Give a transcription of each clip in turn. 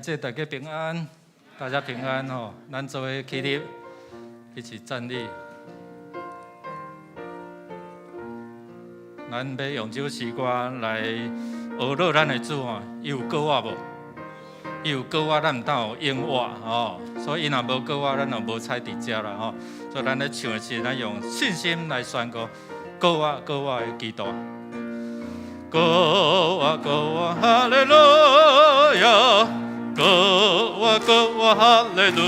弟大家平安，大家平安吼，咱做伙起立，一起站立。咱欲用這首詩歌來呵咾咱的主吼，伊有顧我無？伊有顧我，咱毋當有永活吼。所以伊若無顧我，咱就無彩佇遮啦吼。所以咱咧唱的時，咱用信心來宣告：顧我，顧我的基督。顧我，顧我，哈利路亞！顧我，顧我，哈利路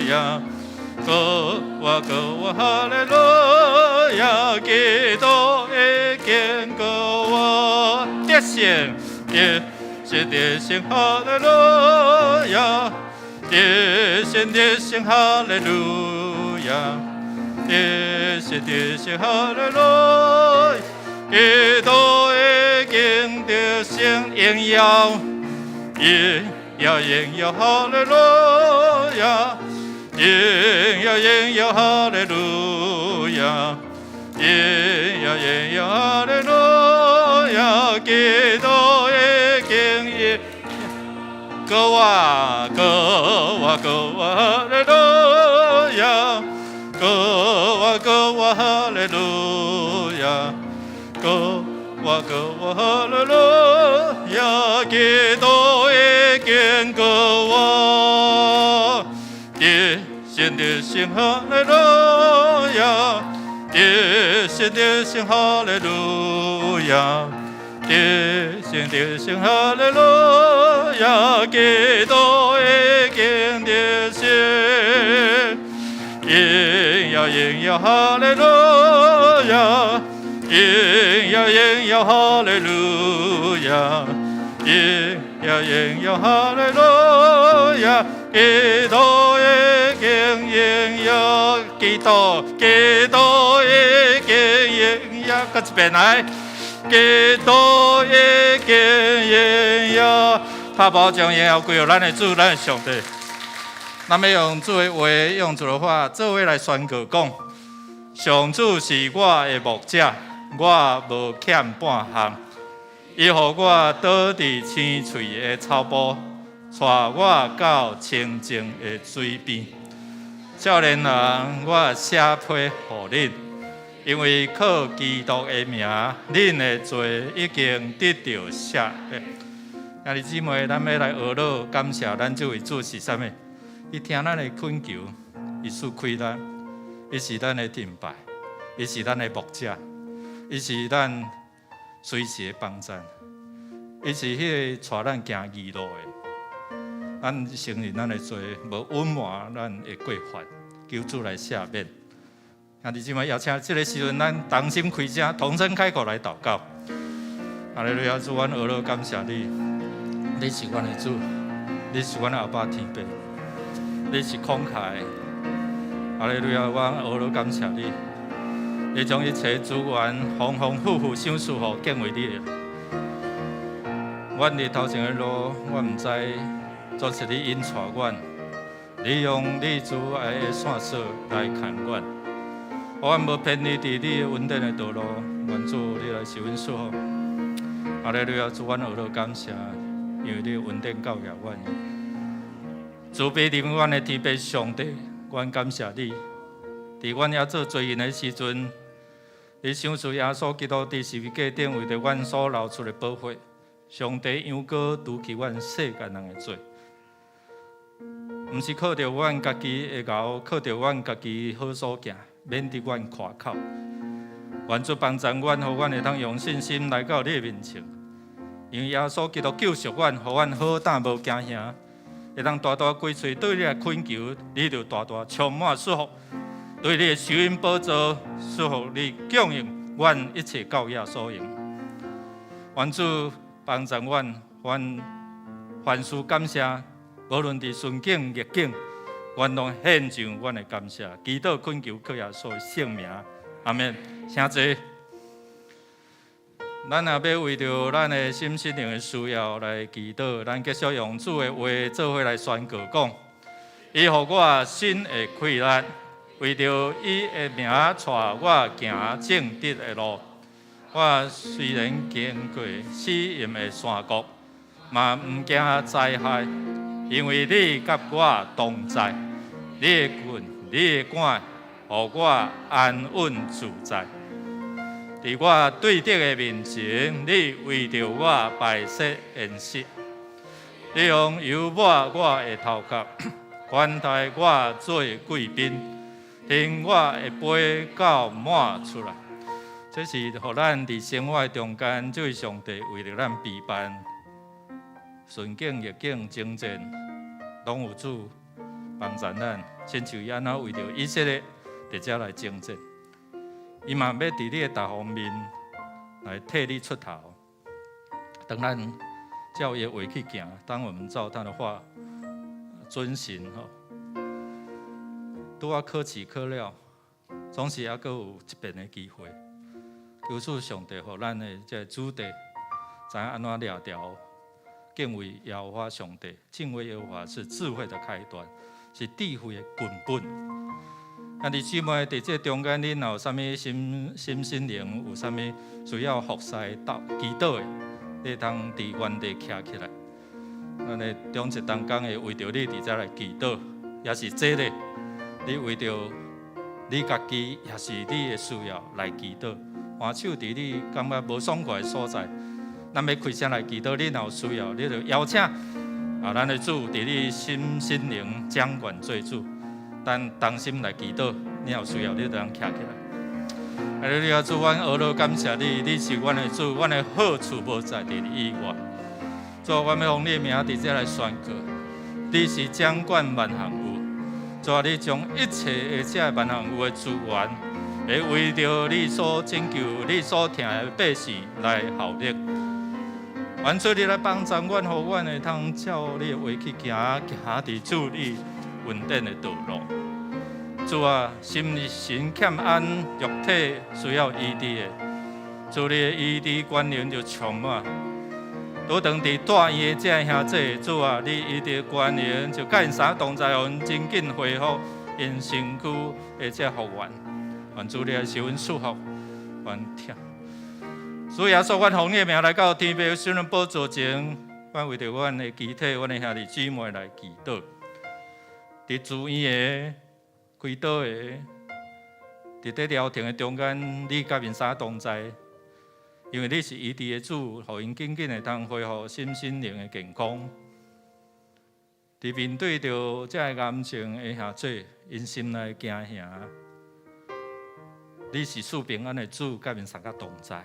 亞！顧我，顧我，哈利路亞！基督已經顧我，得勝，得勝，得勝，哈利路亞！得勝，得勝，哈利路亞！得勝，得勝，哈利路亞！基督已經得勝，榮耀，榮耀，榮耀，哈利路亞！榮耀，榮耀，哈利路亞！榮耀，榮耀，哈利路亞！基督已經榮顧我，顧我，顧我，哈利路亞！顧我，顧我，哈利路亞！顧我，顧我，哈利路亞！基督已經顧我，得勝，得勝，哈利路亞！得勝，得勝，哈利路亞！得勝，得勝，哈利路亞！基督已經得勝，榮耀，榮耀，哈利路亞！榮耀，榮耀，哈利路亞！榮耀，榮耀，哈利路亞！基督已經榮耀，基督，基督已經榮耀，閣一遍來，基督已經榮耀，拍寶將榮耀歸予咱的主，咱的上帝。咱欲用主的話，用主的話，做伙來宣告講：上主是我的牧者，我無欠半項。伊予我倒佇青翠的草埔，帶我到清靜的水邊。少年人，我寫批予恁，因為靠基督的名，恁的罪已經得著赦免。兄弟姊妹，咱欲來呵咾感謝咱這位主是啥物？伊聽咱的懇求，伊賜氣力，伊是咱的盾牌，伊是咱的牧者，伊是咱隨時的幫贊，伊是彼個帶咱行義路的。咱承認咱的罪，無隱瞞咱的過犯，求主來赦免。兄弟姊妹，邀請這个時陣，咱同心開聲，同聲開口來禱告。哈利路亞，主，阮呵咾感謝你，你是阮的主，你是阮的阿爸天父，你是慷慨的。哈利路亞，阮呵咾感謝你，你將一切資源豐豐富富賞賜予敬畏你的。阮佇頭前的路，我毋知，總是你引帶阮，你用你慈愛的線索來牽阮，予阮無偏離佇你的恩典的道路，願主你來賜阮祝福。哈利路亞，主，阮呵咾感謝，因為你的恩典教育阮。慈悲憐憫阮的天父上帝，阮感謝你。佇阮猶做罪人的時陣，你賞賜耶穌基督佇十字架頂為著阮所流出的寶血，上帝羊羔除去阮世間人的罪。毋是靠著阮家己的𠢕，靠著阮家己好所行，免得阮誇口。願主幫助阮，予阮會當用信心來到你的面前，因為耶穌基督救贖阮，予阮好膽無驚嚇，會當大大開喙對你來懇求，你就大大充滿祝福。對你的施恩寶座，祝福你供應阮一切夠額所用。願主幫助阮，阮凡事感謝，無論佇順境逆境，阮攏獻上阮的感謝。祈禱懇求靠耶穌的聖名，阿們。請坐。咱若欲為著咱的心身靈的需要來祈禱，咱繼續用主的話做伙來宣告講：伊予我新的氣力，為著伊的名帶我行正直的路。我雖然經過死蔭的山谷，嘛毋驚災害，因為你佮我同在，你的棍，你的竿，予我安穩自在。佇我對敵的面前，你為著我擺設筵席，你用油抹我的頭殼，款待我做貴賓，聽我的杯到滿出來。這是予咱佇生活中間，這位上帝為著咱備辦順境逆境征戰，攏有主幫助咱，親像伊按怎為著以色列佇遮來征戰，伊嘛欲佇你的逐方面來替你出頭。當咱照伊的話去行，當我們照他的話遵行吼，拄仔可恥可了，總是猶閣有一遍的機會。求主上帝予咱的這個子弟知影按怎掠牢敬畏耶和華上帝，敬畏耶和華是智慧的開端，是智慧的根本。兄弟姊妹，佇這中間，恁若有啥物身心靈有啥物需要服侍、禱祈禱的，你會當佇原地徛起來。咱的中一同工會為著你佇遮來祈禱，也是這個，你為著你家己，也是你的需要來祈禱。換手佇你感覺無爽快的所在，咱欲開聲來祈禱，你若有需要，你就邀請啊，咱的主佇你身心靈掌權做主，咱同心來祈禱。你若有需要，你就通徛起來。哈利路亞，主，阮呵咾感謝你，你是阮的主，阮的好處無在佇你以外。主，阮欲奉你的名佇遮來宣告，你是掌管萬項有。主啊，你將一切的這萬項有的資源，會為著你所拯救、你所疼的百姓來效力。願主你來幫助阮，予阮會通照你的話去行，行佇主你恩典的道路。主啊，心神欠安，肉體需要醫治的，主你的醫治權能就充滿。拄當佇大醫院的這兄弟，主啊，你醫治權能就佮𪜶三同在，予𪜶真緊恢復𪜶身軀的這復原。願主你來賜阮祝福，願疼。主耶穌，阮奉你的名來到天父施恩寶座前，阮為著阮的肢體，阮的兄弟姊妹來祈禱。佇住院的、開刀的，佇咧療程的中間，你佮𪜶三同在，因為你是醫治的主，予𪜶緊緊會通恢復身心靈的健康。佇面對著這个癌症的兄弟，𪜶心內驚嚇，你是賜平安的主，佮𪜶三個同在，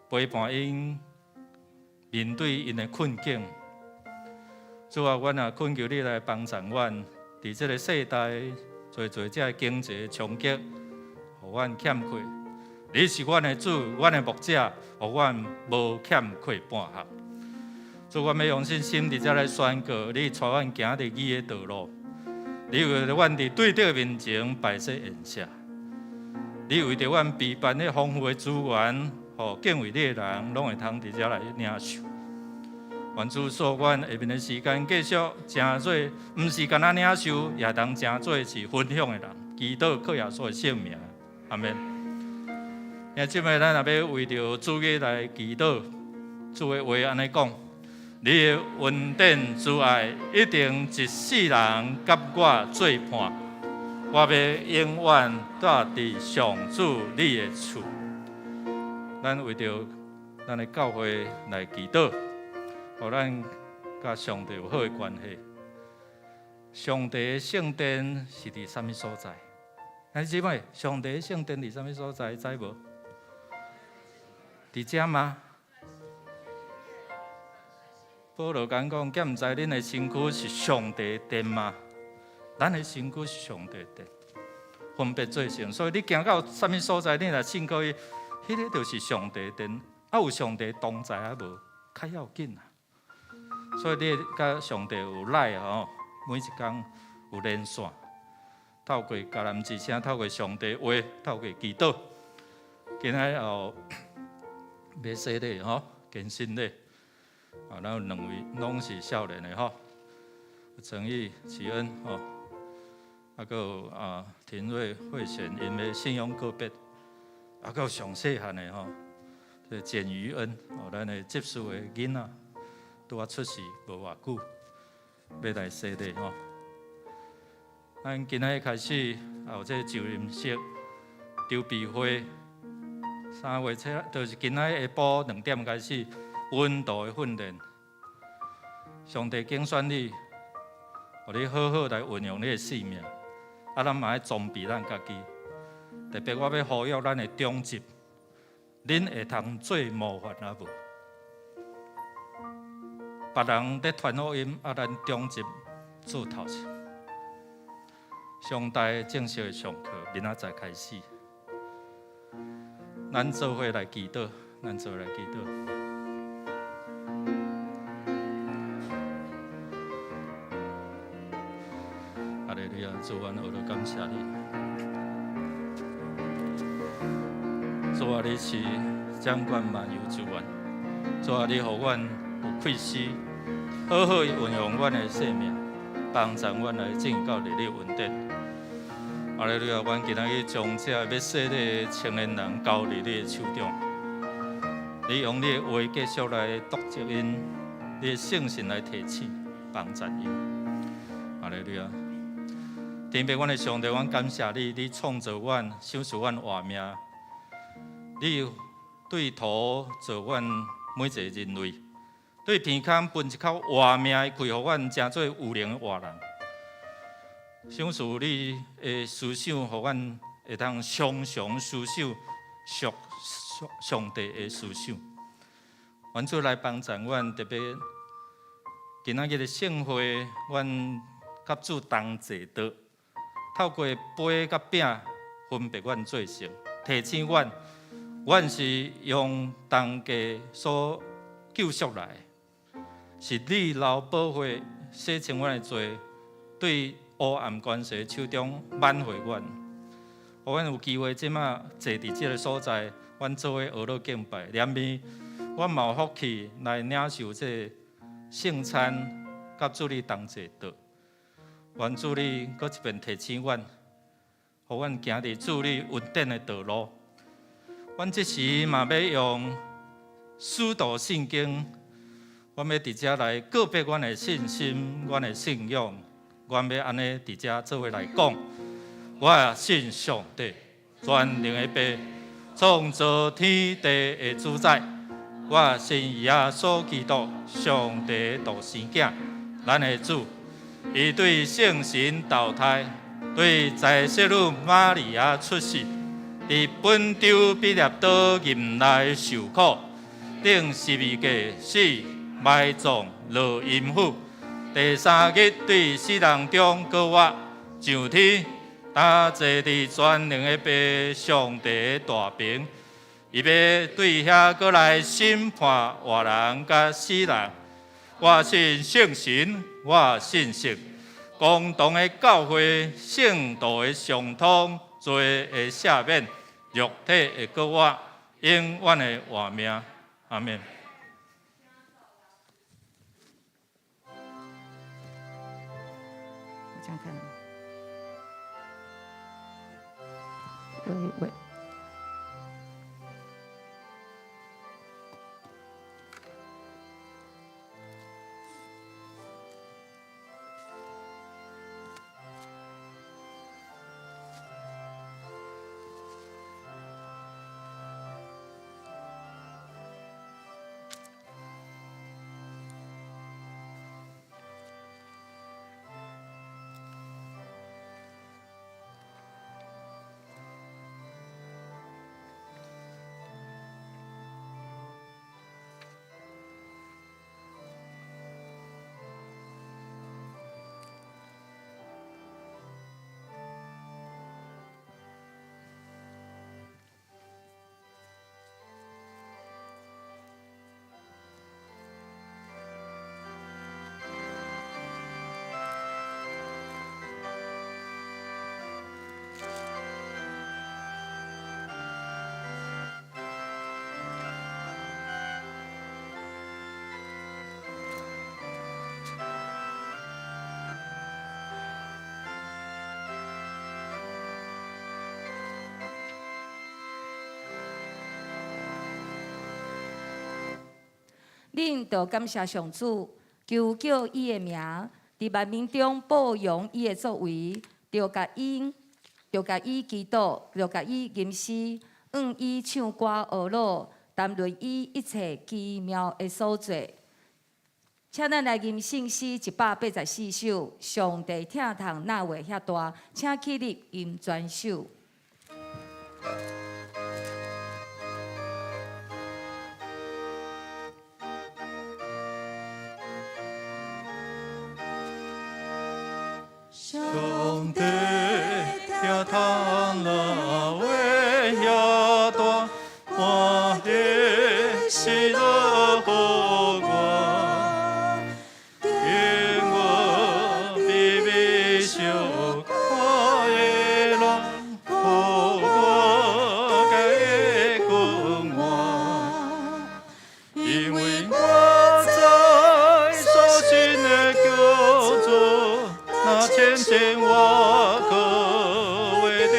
陪伴𪜶面對𪜶的困境。主啊，阮也懇求你來幫助阮，佇這个世代濟濟這个經濟衝擊，予阮欠缺。你是阮的主，阮的牧者，予阮無欠缺半項。主，阮欲用信心佇遮來宣告，你帶阮行佇義的道路，你為著阮佇對敵面前擺設筵席，你為著阮備辦彼豐富的資源，予敬畏你的人攏會通佇遮來領受。願主賜阮下面的時間繼續成做，毋是干焦領受，也通成做是分享的人。祈禱靠耶穌的聖名，阿們。兄姊妹，咱若欲為著主日來祈禱，主的話按呢講：你的恩典慈愛一定一世人佮我做伴，我欲永遠蹛佇上主你的厝。咱為著咱的教會來祈禱，予咱佮上帝有好的關係。上帝的聖殿是佇啥物所在？兄姊妹，上帝的聖殿佇啥物所在？知無？佇遮嗎？保羅敢講，敢毋知恁的身軀是上帝的殿嗎？咱的身軀是上帝的殿，分別做聖。所以你行到啥物所在，你若信靠伊，彼个就是上帝的殿。啊，有上帝同在啊無？較要緊啊。所以你佮上帝有來吼，每一工有連線，透過迦南之聲，透過上帝話，透過祈禱。今仔哦，欲洗禮吼，堅心禮。啊，咱有兩位攏是少年的吼，陳毅、啟恩吼，啊，閣有啊，廷瑞、慧賢，𪜶的信仰告別，啊，閣有上細漢的吼，這簡於恩，哦，咱的執事的囡仔，拄仔出世無偌久，欲來洗禮吼。咱今仔日開始有這個就任式籌備會，3月7日，就是今仔日下晡2點開始溫度的訓練。上帝揀選你，予你好好來運用你的生命。啊，咱嘛愛裝備咱家己。特別我欲呼籲咱的長執，恁會通做模範啊無？別人佇傳福音，啊，咱長執做頭前。上大正式的上課，明仔載開始。咱做伙來祈禱，咱做伙來祈禱。哈利路亞，主，阮學著感謝你。主啊，你是掌管萬有之源。主啊，你予阮有氣勢，好好運用阮的生命，幫助阮來進到你的恩典。哈利路亞，阮今仔日將這欲洗禮的青年人交佇你的手中。你用你的話繼續來督責𪜶，你的聖神來提醒、幫助𪜶。哈利路亞，天父，阮的上帝，阮感謝你，你創造阮，賞賜阮活命。你對土造阮每一個人類，對鼻孔噴一口活命的氣，予阮成做有靈的活人。賞賜你的思想，予阮會當常常思想屬上帝的思想。願主來幫助阮，特別今仔日的聖會，阮佮主同坐桌，透過杯佮餅分別阮做聖，提醒阮，阮是用重價所救贖來的，是你流寶血洗清阮的罪，對黑暗權勢手中挽回阮。予阮有機會這馬坐佇這个所在，阮做伙學樂敬拜，連面阮嘛有福氣來領受這个聖餐，佮主你同坐桌。願主你閣一遍提醒阮，予阮行佇主你恩典的道路。阮這時嘛欲用使徒信經，阮欲佇遮來告白阮的信心、阮的信仰。阮欲按呢佇遮做伙來講：我信上帝，全能的父，創造天地的主宰。我信耶穌基督，上帝的獨生囝，咱的主。伊對聖神投胎，對在聖女瑪利亞出世。佇本丟彼拉多忍耐受苦，釘十字架死，埋葬，落陰府。第三日對死人中閣活，上天，擔坐佇全能的父上帝的大爿。伊欲對遐閣來審判活人佮死人。我信聖神，我信聖公同的教會，聖徒的相通，罪的赦免，肉體的復活，永遠的活命。阿們。我這樣看。喂喂。恁著感謝上主，求叫伊的名，佇萬民中報揚伊的作為，著共伊祈禱，著共伊吟詩，向伊唱歌呵咾，談論伊一切奇妙的所作。請咱來吟聖詩184首，上帝疼痛若會遐大，請起立吟全首。上帝疼痛若會遐大，歡喜喜樂予我，經我卑微受苦的人，予我家的君王，因為我知所信的救主，若親近我可為的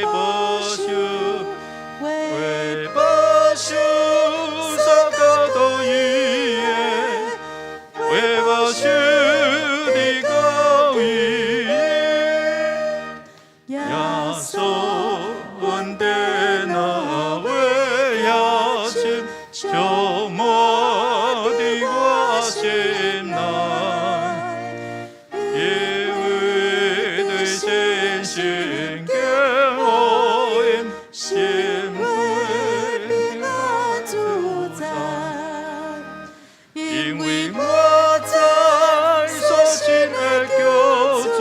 保守，為保守所交託伊的，為保守的膏伊的，耶穌恩典若會遐深，充滿佇我心內。因為對信心堅福音，心內平安自在。因為我知所信的救主，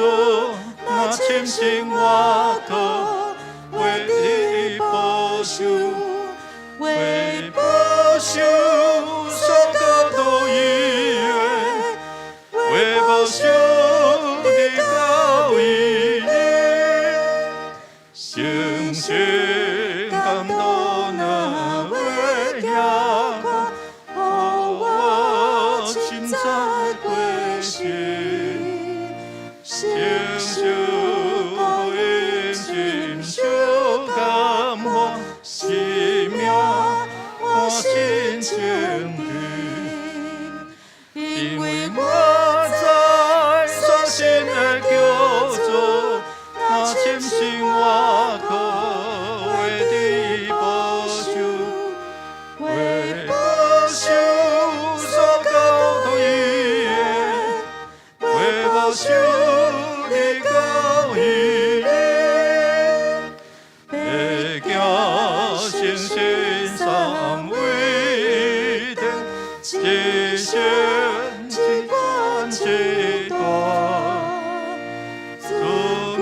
若親近我可為的保守，為保守所交託伊的，為保守的膏伊的，誠心感動若會遐寬，予我深知過失，承受福音真相甘歡，生命滿心清甜。因為我知所信的救主，若親近我可為的保守，為保守所交託伊的，為保守的膏伊的，會行誠實三位一體，一聖一全一大，尊貴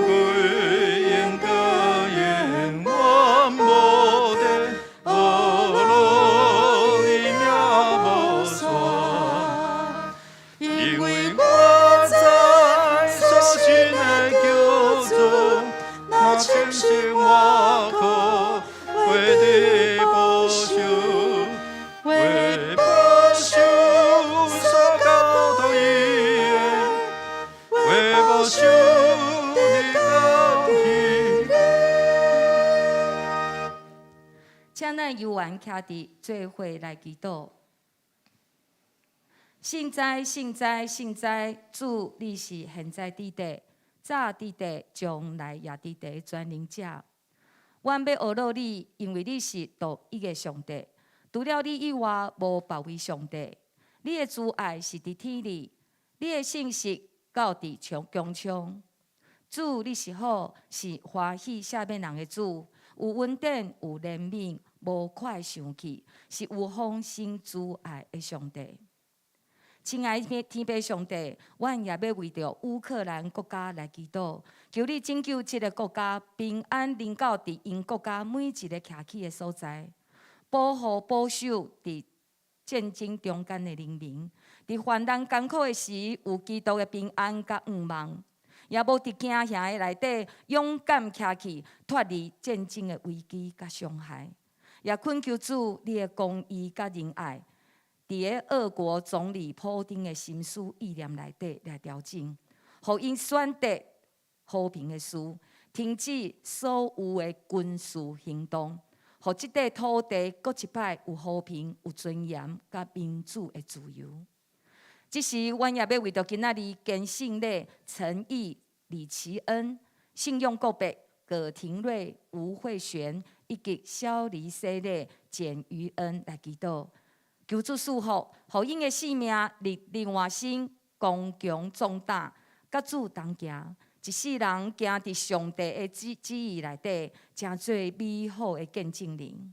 榮光永遠無底，呵咾伊名無煞。因為我知所信的救主，若親近我可為的保守，為保守所交託伊的，為保守的膏伊的。請咱猶原徛佇做伙來祈禱。聖哉，聖哉，聖哉！主，你是現在佇地、早佇地、將來也佇地的全能者。阮欲呵咾你，因為你是獨一的上帝，除了你以外，無別位上帝。你的慈愛是佇天裡，你的信實到佇長穹蒼。主，你是好，是歡喜赦免人的主，有恩典，有憐憫，無快生氣，是有豐盛慈愛的上帝。親愛的天父上帝，阮也欲為著烏克蘭國家來祈禱，求你拯救這个國家平安臨到佇𪜶國家每一个徛起的所在，保護保守佇戰爭中間的人民，佇患難艱苦的時，有基督的平安佮盼望，也無佇驚嚇的內底勇敢徛起，脫離戰爭的危機佮傷害，也懇求主你的公義佮仁愛，佇个俄國總理普丁的心思意念內底來調整，予𪜶選擇和平的事，停止所有的軍事行動，予這塊土地閣一擺有和平、有尊嚴、佮民主的自由。這時，阮也欲為著今仔日堅信禮陳毅、李奇恩、信用告白、葛廷瑞、吳慧璇以及蕭黎洗禮簡於恩來祈禱，求主賜福，予𪜶的性命日日換新，剛強壯膽，佮主同行，一世人行佇上帝的旨意內底，成做美好的見證人。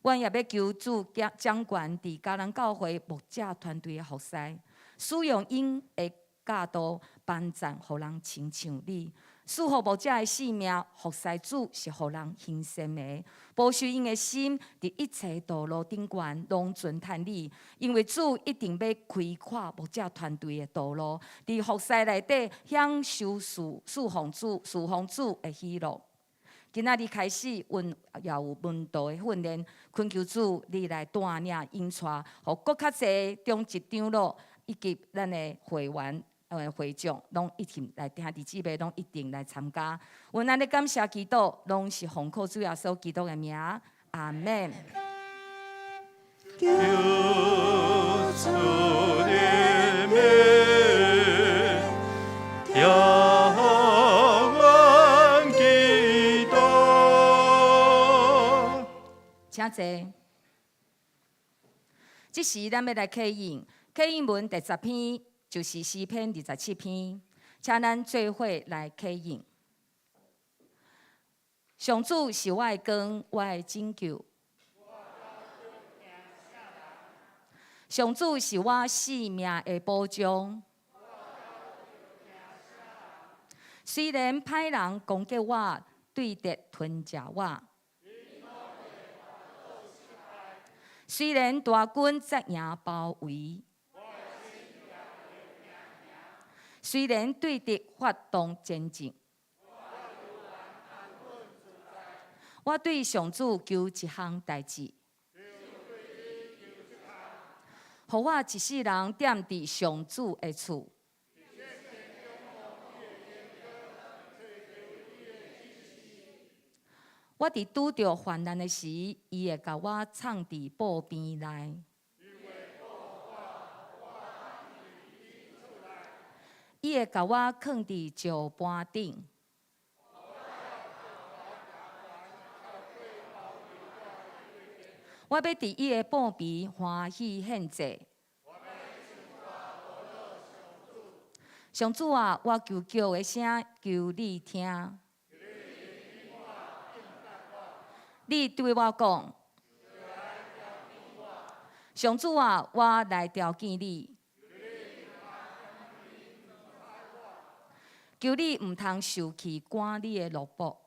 阮也欲求主掌權佇迦南教會牧者團隊的服侍，使用𪜶的教導幫贊，予人親像你。賜予牧者的性命，服侍主是予人欣羨的。保守𪜶的心，佇一切道路頂懸，攏尊嘆你，因為主一定欲開闊牧者團隊的道路，佇服侍內底享受侍奉主的喜樂。今仔日開始，阮也有門徒的訓練，懇求主你來帶領引帶，予閣較濟長執長老以及咱的會員、會長，攏一定來兄弟姊妹攏一定來參加。阮按呢感謝祈禱，攏是奉靠主耶穌基督的名，阿們。求主的名，聽阮祈禱。請坐。這時，咱欲來啟應，啟應文第十篇就是詩篇27篇，請咱做伙來啟應。上主是我的光，我的拯救。上主是我性命的保障。雖然歹人攻擊我，對敵吞食我，雖然大軍扎營包圍，雖然對敵發動戰爭，我對上主求一項代誌，予我一世人踮佇上主的厝。我佇拄著患難的時，伊會共我藏佇寶邊內。伊會共我囥佇石盤頂。我欲佇伊的寶邊歡喜獻祭。上主啊，我求告的聲，求你聽。你對我講，上主啊，我來召見你。求你毋通受氣趕你的奴僕。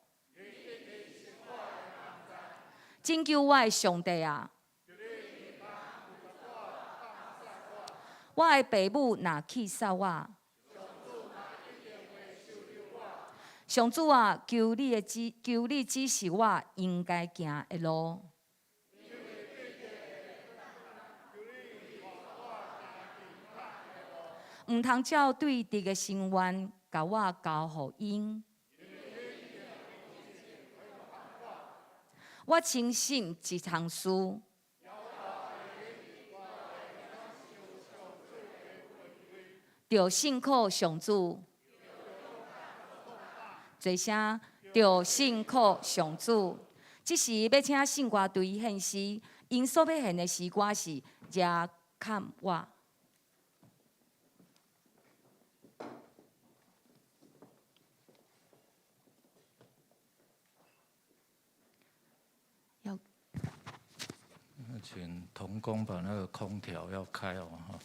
拯救我的上帝啊！我的爸母若棄殺我，上主啊，求你指示我應該行的路。毋通照對敵的心願，共我交予𪜶。我深信一項事，著信靠上主。做聲，著信靠上主。這時欲請聖歌隊獻詩，𪜶所欲獻的詩歌是《耶看我》。要請同工把那個空調要開哦，哈。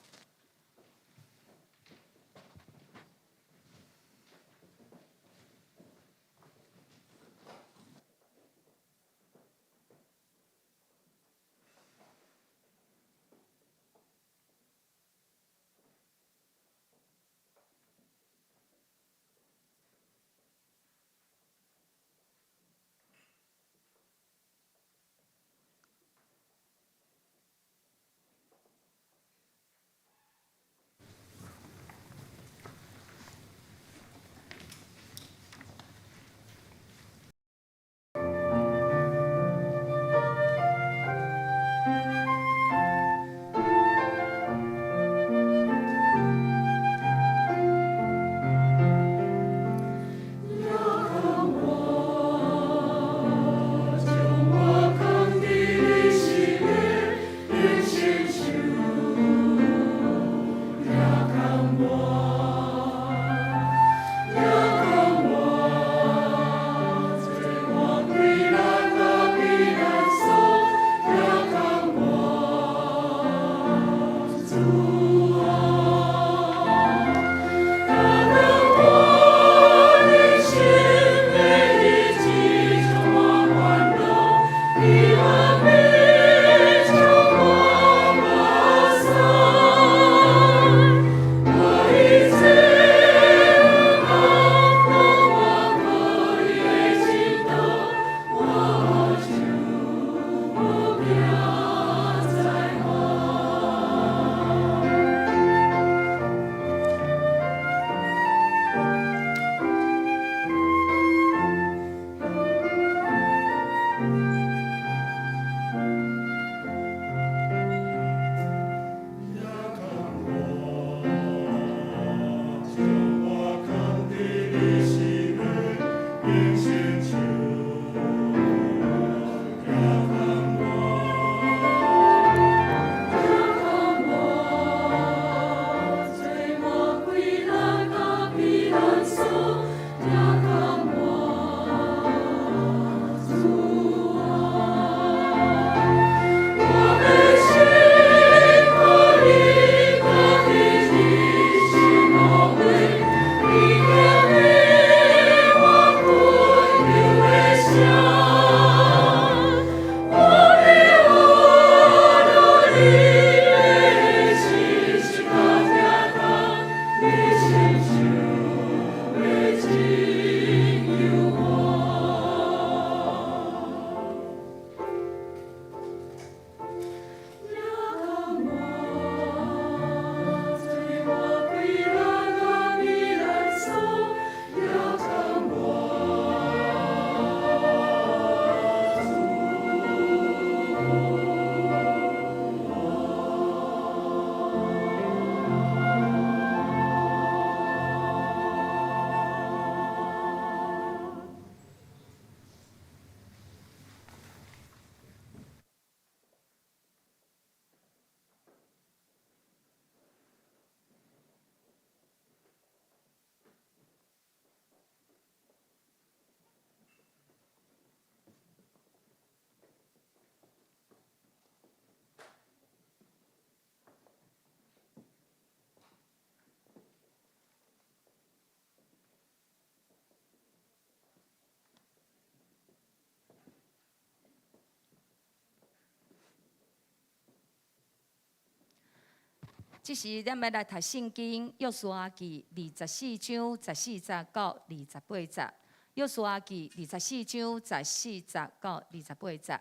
這時咱欲來讀聖經，約書亞記24章14節到28節。約書亞記24章14節到28節。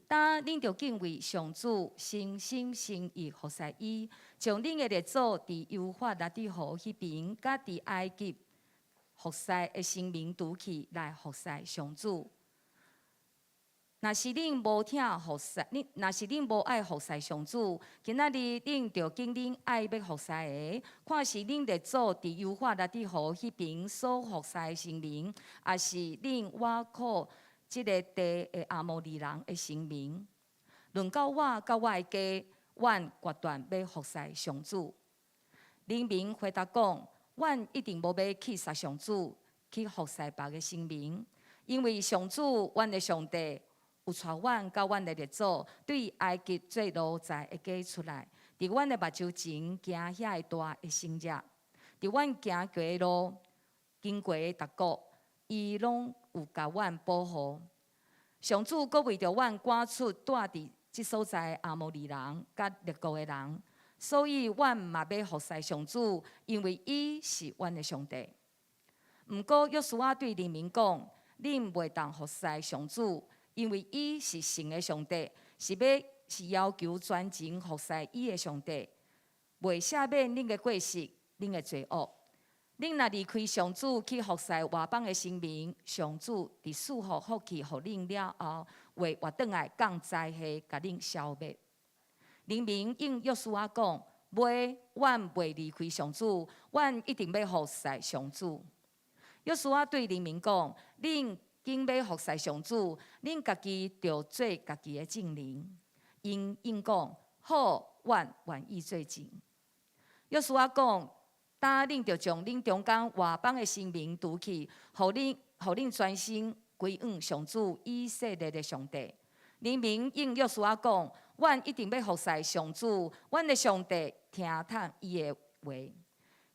今恁著敬畏上主，誠心誠意服侍伊，像恁的列祖佇幼發拉底河彼爿，佮佇埃及服侍的神明除去來服侍上主。若是恁無疼服侍，恁若是恁無愛服侍上主，今仔日恁著揀恁愛欲服侍的，看是恁列祖佇幼發拉底河彼爿所服侍的神明，抑是恁倚靠這个地的阿摩利人的神明。論到我佮我的家，阮決斷欲服侍上主。人民回答講：阮一定無欲棄殺上主，去服侍別个神明，因為上主，阮的上帝，有帶阮佮阮的列祖對埃及做奴才的家出來，佇阮的目睭前行遐大的神蹟，佇阮行過的路，經過的逐國，伊攏有共阮保護。上主閣為著阮趕出住佇這所在的阿摩利人佮列國的人，所以阮嘛欲服侍上主，因為伊是阮的上帝。毋過約書亞對人民講：恁袂當服侍上主，因為伊是神的上帝，是欲是要求全情服侍伊的上帝，袂赦免恁的過失、恁的罪惡。恁若離開上主去服侍外邦的神明，上主佇賜福福氣予恁了後，會活轉來降災禍，共恁消滅。人民應約書亞講：袂，阮袂離開上主，阮一定欲服侍上主。約書亞對人民講：恁揀欲服侍上主，恁家己著做家己的證人。𪜶應講：好，阮願意做證。約書亞講：今恁著將恁中間外邦的神明除去，予恁專心歸向上主以色列的上帝。人民應約書亞講：阮一定欲服侍上主，阮的上帝，聽從伊的話。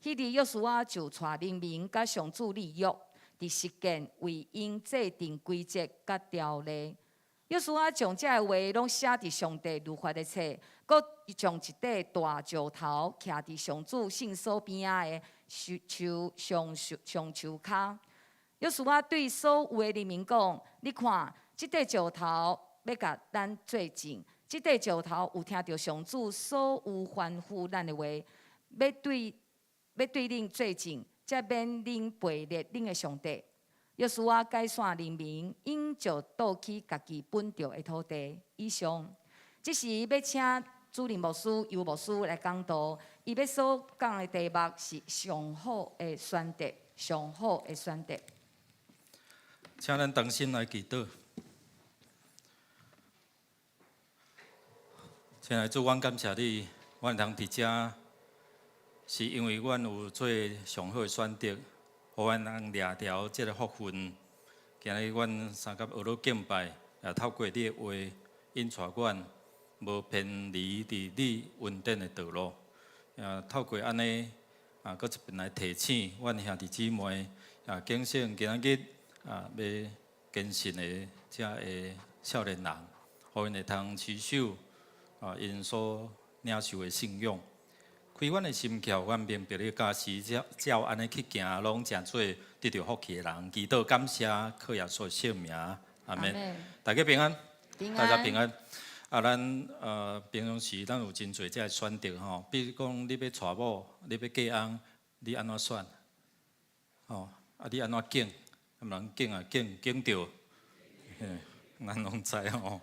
彼日約書亞就帶人民佮上主立約，佇示劍為𪜶制定規則佮條例。約書亞將這个話攏寫佇上帝律法的冊，閣將一塊大石頭徛佇上主聖所邊仔的樹橡樹橡樹跤。約書亞對所有的人民講：你看，這塊石頭欲共咱做證，這塊石頭有聽著上主所有吩咐咱的話，欲對恁做證，才免恁背逆恁的上帝。約書亞解散人民，𪜶就倒去家己本著的土地。以上，這時欲請主任牧師、尤牧師來講道，伊欲所講的題目是上好的選擇，上好的選擇。請咱同心來祈禱。親愛的主，阮感謝你，阮會通佇遮，是因為阮有做上好的選擇，予阮通掠著這个福分。今日阮相佮學樂敬拜，也透過你的話引帶阮，無偏離佇你恩典的道路。也透過按呢，啊，閣一遍來提醒阮兄弟姊妹，啊，警醒今仔日啊，欲堅信的遮个少年人，予𪜶會通持守啊，𪜶所領受的信仰。開阮的心竅，阮明白你教示，照照按呢去行，攏成做得著福氣的人。祈禱感謝，靠耶穌聖名，阿們。大家平安，大家平安。啊，咱平常時咱有真濟這个選擇吼，比如講你欲娶某，你欲嫁翁，你按怎選？吼，啊，你按怎揀？人揀啊揀揀著，咱攏知吼。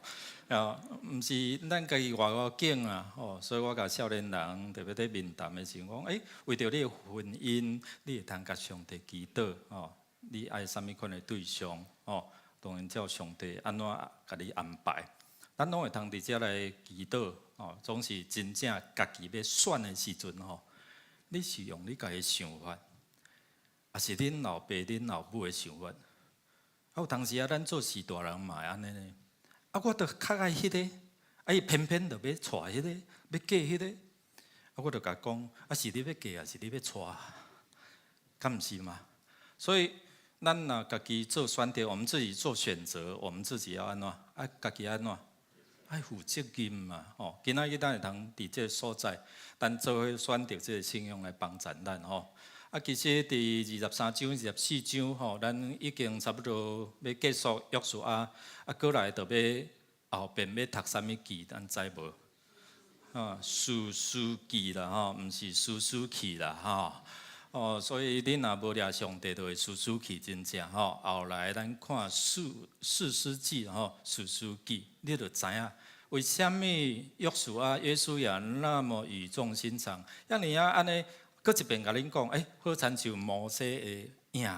啊，毋是咱家己偌偌揀啊，吼，所以我共少年人特別佇面談的時陣講，欸，為著你的婚姻，你會通共上帝祈禱，吼，你愛啥物款的對象，吼，當然照上帝按怎共你安排，咱攏會通佇遮來祈禱，吼，總是真正家己欲選的時陣，吼，你是用你家己的想法，抑是恁老爸、恁老母的想法？啊，有當時啊，咱做序大人嘛會按呢呢。啊，我著較愛彼个，啊，伊偏偏著欲娶彼个，欲嫁彼个，啊，我著共講，啊，是你欲嫁，抑是你欲娶？敢毋是嘛？所以，咱若家己做選擇，我們自己做選擇，我們自己要按怎？啊，家己按怎？愛負責任嘛，吼！今仔日咱會通佇這个所在，咱做伙選擇這个信仰來幫贊咱吼。啊，其實佇23章、24章吼，咱已經差不多欲結束約書亞，啊，過來就欲後邊欲讀啥物記，咱知無？啊，士師記啦吼，毋是輸輸去啦吼。哦，所以你若無掠上帝，就會輸輸去真正吼。後來咱看士師記吼，士師記，你就知影為啥物約書亞、約書亞那麼語重心長，遐爾仔按呢，閣一遍共恁講，欸，好親像摩西的影。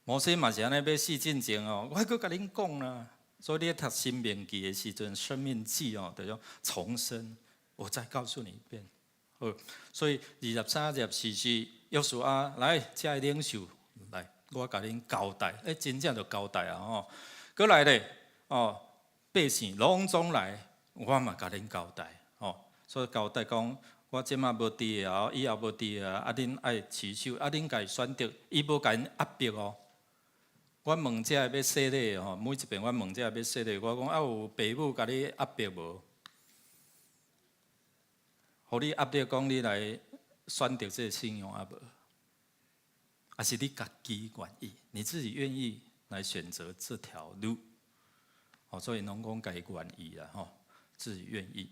摩西嘛是按呢欲死進前哦，我還閣共恁講啦。所以你讀申命記的時陣，申命記哦，就講重生。我再告訴你一遍。好，所以23、24是約書亞來，這个領袖來，我共恁交代，欸，真正就交代啊吼。閣來咧，哦，百姓攏總來，我嘛共恁交代，吼。所以交代講，我這馬無佇啊，以後無佇啊，啊恁愛持守，啊恁家己選擇，伊無共𪜶壓迫哦。我問這个欲洗禮吼，每一遍我問這个欲洗禮，我講啊有爸母共你壓迫無？予你壓力講你來選擇這个信仰啊無？還是你家己願意？你自己願意來選擇這條路？哦，所以攏講家己願意啦，吼，自己願意。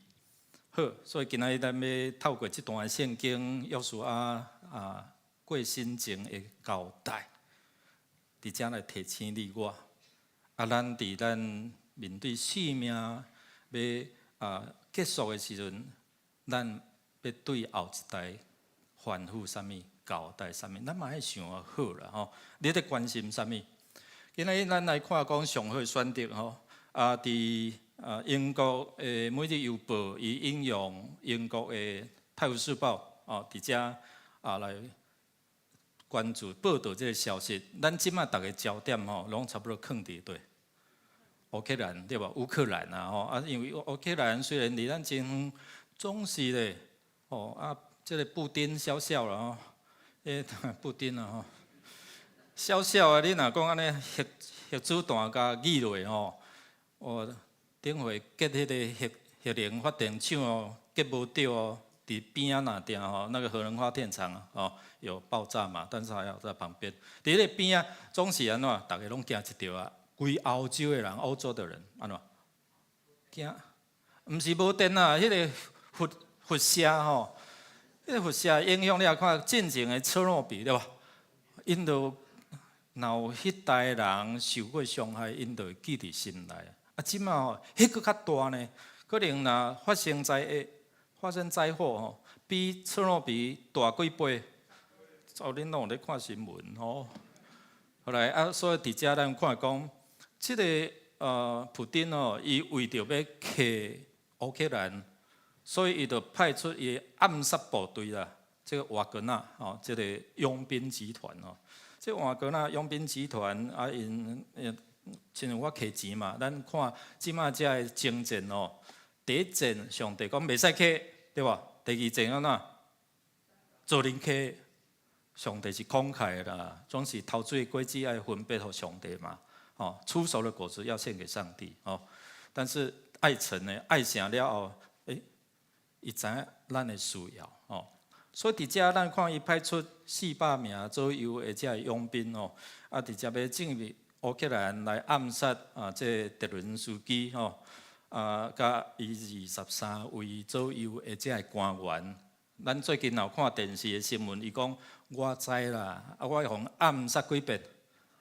好，所以今仔日咱欲透過這段聖經，約書亞啊過身前的交代，佇遮來提醒你我。啊，咱佇咱面對生命欲啊結束的時陣，咱欲對後一代吩咐啥物、交代啥物，咱嘛愛想好啦吼。你咧關心啥物？今仔日咱來看講上好的選擇吼。啊，佇啊英國的《每日郵報》伊引用英國的《泰晤士報》哦，佇遮啊來關注報導這个消息。咱這馬逐个焦點吼，攏差不多囥佇佗？烏克蘭對無？烏克蘭啊吼啊，因為烏克蘭雖然離咱真遠，總是咧吼啊，這个布丁痟痟啦吼，欸布丁啊吼，痟痟啊！你若講按呢核子彈共擊落吼，哦，頂回擊彼个核能發電廠哦，擊無著哦，佇邊仔那定吼，那個核能發電廠哦有爆炸嘛，但是還好在旁邊。佇彼个邊仔總是按怎，逐个攏驚一著啊！規歐洲的人，歐洲的人按怎？驚，毋是無電啊，彼个輻射吼，彼个輻射影響你也看進前的車諾比對無？𪜶都若有彼代人受過傷害，𪜶就會記佇心內。啊，這馬吼，彼閣較大呢，可能若發生災禍吼，比車諾比大幾倍。哦，恁攏有咧看新聞吼。後來啊，所以佇遮咱看講，這个普丁哦，伊為著欲克烏克蘭，所以伊就派出伊暗殺部隊啦，這个瓦格納哦，這个傭兵集團哦，這瓦格納傭兵集團啊，𪜶親像我摕錢嘛，咱看這馬遮的征戰哦，第一戰上帝講袂使揢，對無？第二戰按怎？做恁揢，上帝是慷慨的啦，總是頭水果子愛分別予上帝嘛，哦，初熟的果子要獻給上帝哦。但是愛成呢，愛成了後，欸，伊知影咱的需要哦，所以佇遮咱看伊派出400名左右的這個傭兵哦，啊，直接欲進入烏克蘭來暗殺啊，這個澤倫斯基吼，啊，佮伊23位左右的這個官員。咱最近有看電視的新聞，伊講我知啦，啊，我予暗殺幾遍，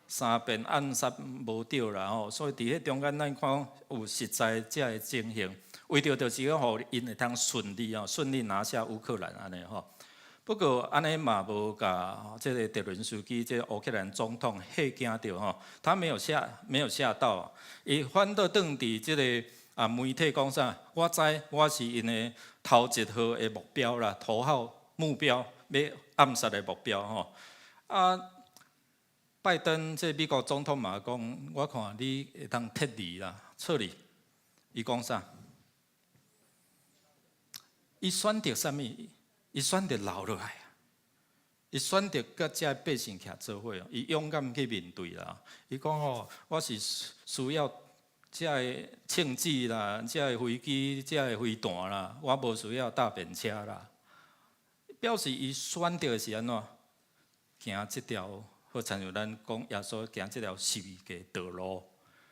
三遍暗殺無著啦吼，所以佇彼中間咱看有實在這个情形，為著就是講，予𪜶會通順利哦，順利拿下烏克蘭按呢吼。不過按呢嘛無共這個澤倫斯基這個烏克蘭總統嚇驚著吼，他沒有嚇到，伊反倒轉佇這個啊媒體講啥？我知我是𪜶的頭一號的目標啦，頭號目標，欲暗殺的目標吼。啊，拜登這美國總統嘛講，我看你會當撤離啦，撤離。伊講啥？伊選擇啥物？伊選擇留落來啊！伊選擇佮這百姓徛做伙哦，伊勇敢去面對啦。伊講吼，我是需要這个銃子啦，這个飛機，這个飛彈啦，我無需要搭便車啦。表示伊選擇的是按怎？行這條，好親像咱講耶穌行這條十字架道路。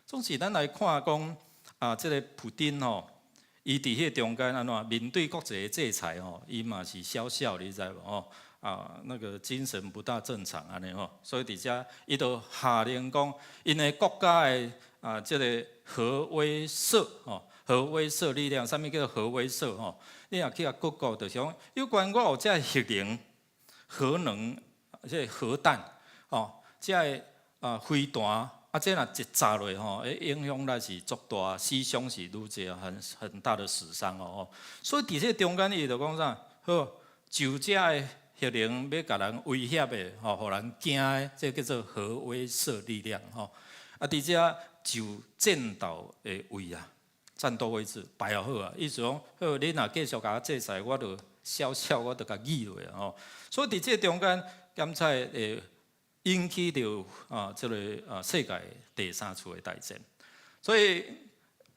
總是咱來看講啊，這个普丁吼，伊佇彼个中間按怎面對國際的制裁吼，伊嘛是笑笑，你知無吼？啊，那個精神不大正常按呢吼，所以佇遮伊就下令講，𪜶的國家的啊，這个核威懾吼，核威懾力量，啥物叫做核威懾吼？你若去共 Google 就是講，有關我有這个核能、核能，這个核彈吼，這个啊飛彈啊，這若一炸落吼，會影響力是足大，死傷是愈濟，很大的死傷哦。所以佇這個中間，伊就講啥？好，就這个核能欲共人威脅的，吼，予人驚的，這叫做核威懾力量，吼。啊，佇遮就戰鬥的位啊，戰鬥位置擺好啊，意思講，好，你若繼續共我制裁，我就笑笑，我就共議落啊，吼。所以佇這個中間，檢測會引起著啊，這个啊世界第三次的大戰。所以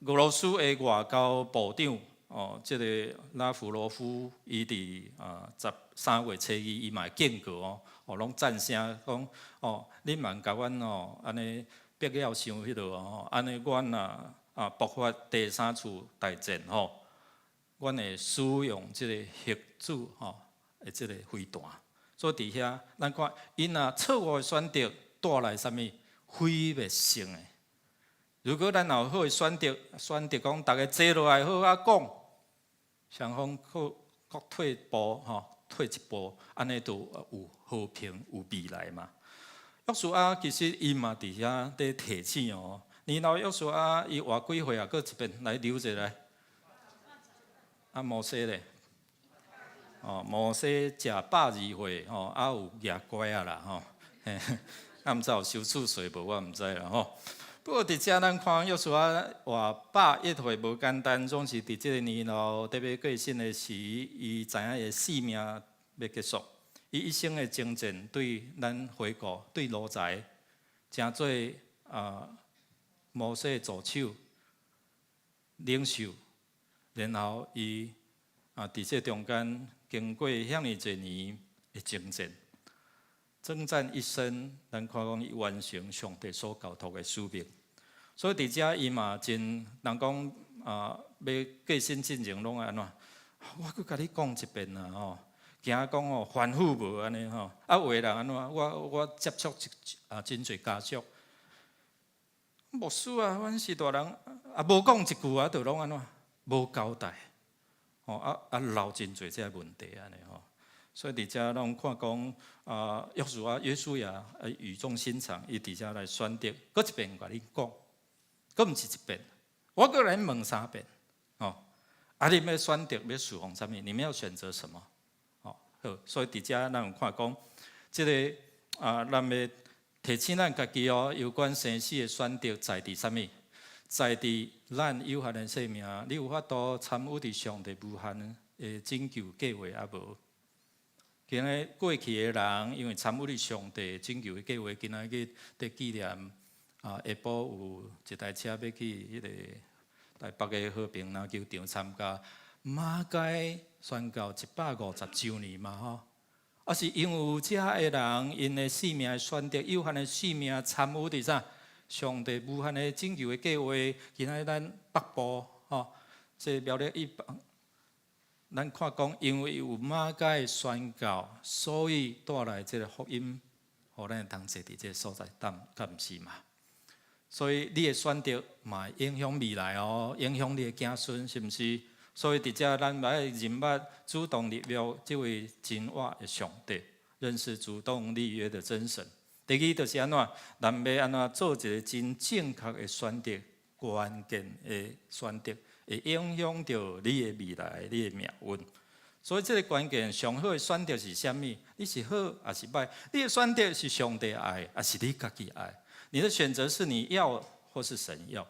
俄羅斯的外交部長哦，這个拉夫羅夫伊佇啊13月初2，伊嘛會警告哦，哦，攏贊聲講哦，你毋通共阮哦，按呢逼了傷彼落哦，按呢阮若啊爆發第三次大戰吼，阮會使用這個核子吼的這個飛彈。所以佇遐，咱看𪜶若錯誤的選擇帶來啥物毀滅性的。如果咱有好的選擇，選擇講逐家坐落來好好講，雙方各各退步吼，退一步，按呢就有和平有未來嘛。約書亞其實伊嘛佇遐咧提醒哦。年老約書亞伊活幾歲啊？閣一遍來留一下。啊，摩西咧？哦，摩西食120歲吼，啊有攑拐仔啦吼，啊毋知有收厝稅無？我毋知啦吼。不過佇遮咱看約書亞活101歲無簡單，總是佇這个年老特別過身的時，伊知影伊的性命欲結束。伊一生的征戰對咱回顧，對奴才，成做啊摩西助手、領袖，然後伊啊佇這中間經過遐爾濟年的征戰，征戰一生，咱看講伊完成上帝所交託的使命。所以佇遮伊嘛真人講啊，欲過身進前攏按怎？我閣共你講一遍啦吼。驚講哦，反覆無按呢吼，啊有的人按怎？我接觸啊真濟家屬，牧師啊，阮是大人，啊無講一句啊，就攏按怎？無交代，吼啊啊留真濟這个問題按呢吼。所以佇遮攏看講啊，約書亞、約書亞啊語重心長，伊佇遮來選擇，閣一遍共你講，閣毋是一遍，我閣來問三遍，吼。啊，你欲選擇欲侍奉啥物？你們要選擇什麼？好，所以佇遮咱有看講，這个啊，咱欲提醒咱家己哦，有關生死的選擇在佇啥物？在佇咱有限的生命，你有法度參與佇上帝無限的拯救計劃抑無？今日過去的人，因為參與佇上帝拯救的計劃，今仔日佇紀念啊，下晡有一台車欲去彼个台北的和平籃球場參加。馬偕宣告150週年嘛吼，啊是因為有遮的人，𪜶的性命的選擇，有限的性命參與佇啥？上帝無限的拯救的計劃，今仔日咱北部吼，這苗栗一百，咱看講，因為有馬偕的宣告，所以帶來這個福音，予咱會當坐佇這个所在，敢毋是嘛？所以你的選擇嘛會影響未來哦，影響你的子孫，是毋是？所以佇遮咱愛認捌主動立約這位真活的上帝，認識主動立約的真神。第二就是按怎，咱欲按怎做一个真正確的選擇，關鍵的選擇，會影響著你的未來、你的命運。所以這个關鍵上好的選擇是啥物？你是好抑是䆀？你的選擇是上帝愛，抑是你家己愛？你的選擇是你要，或是神要？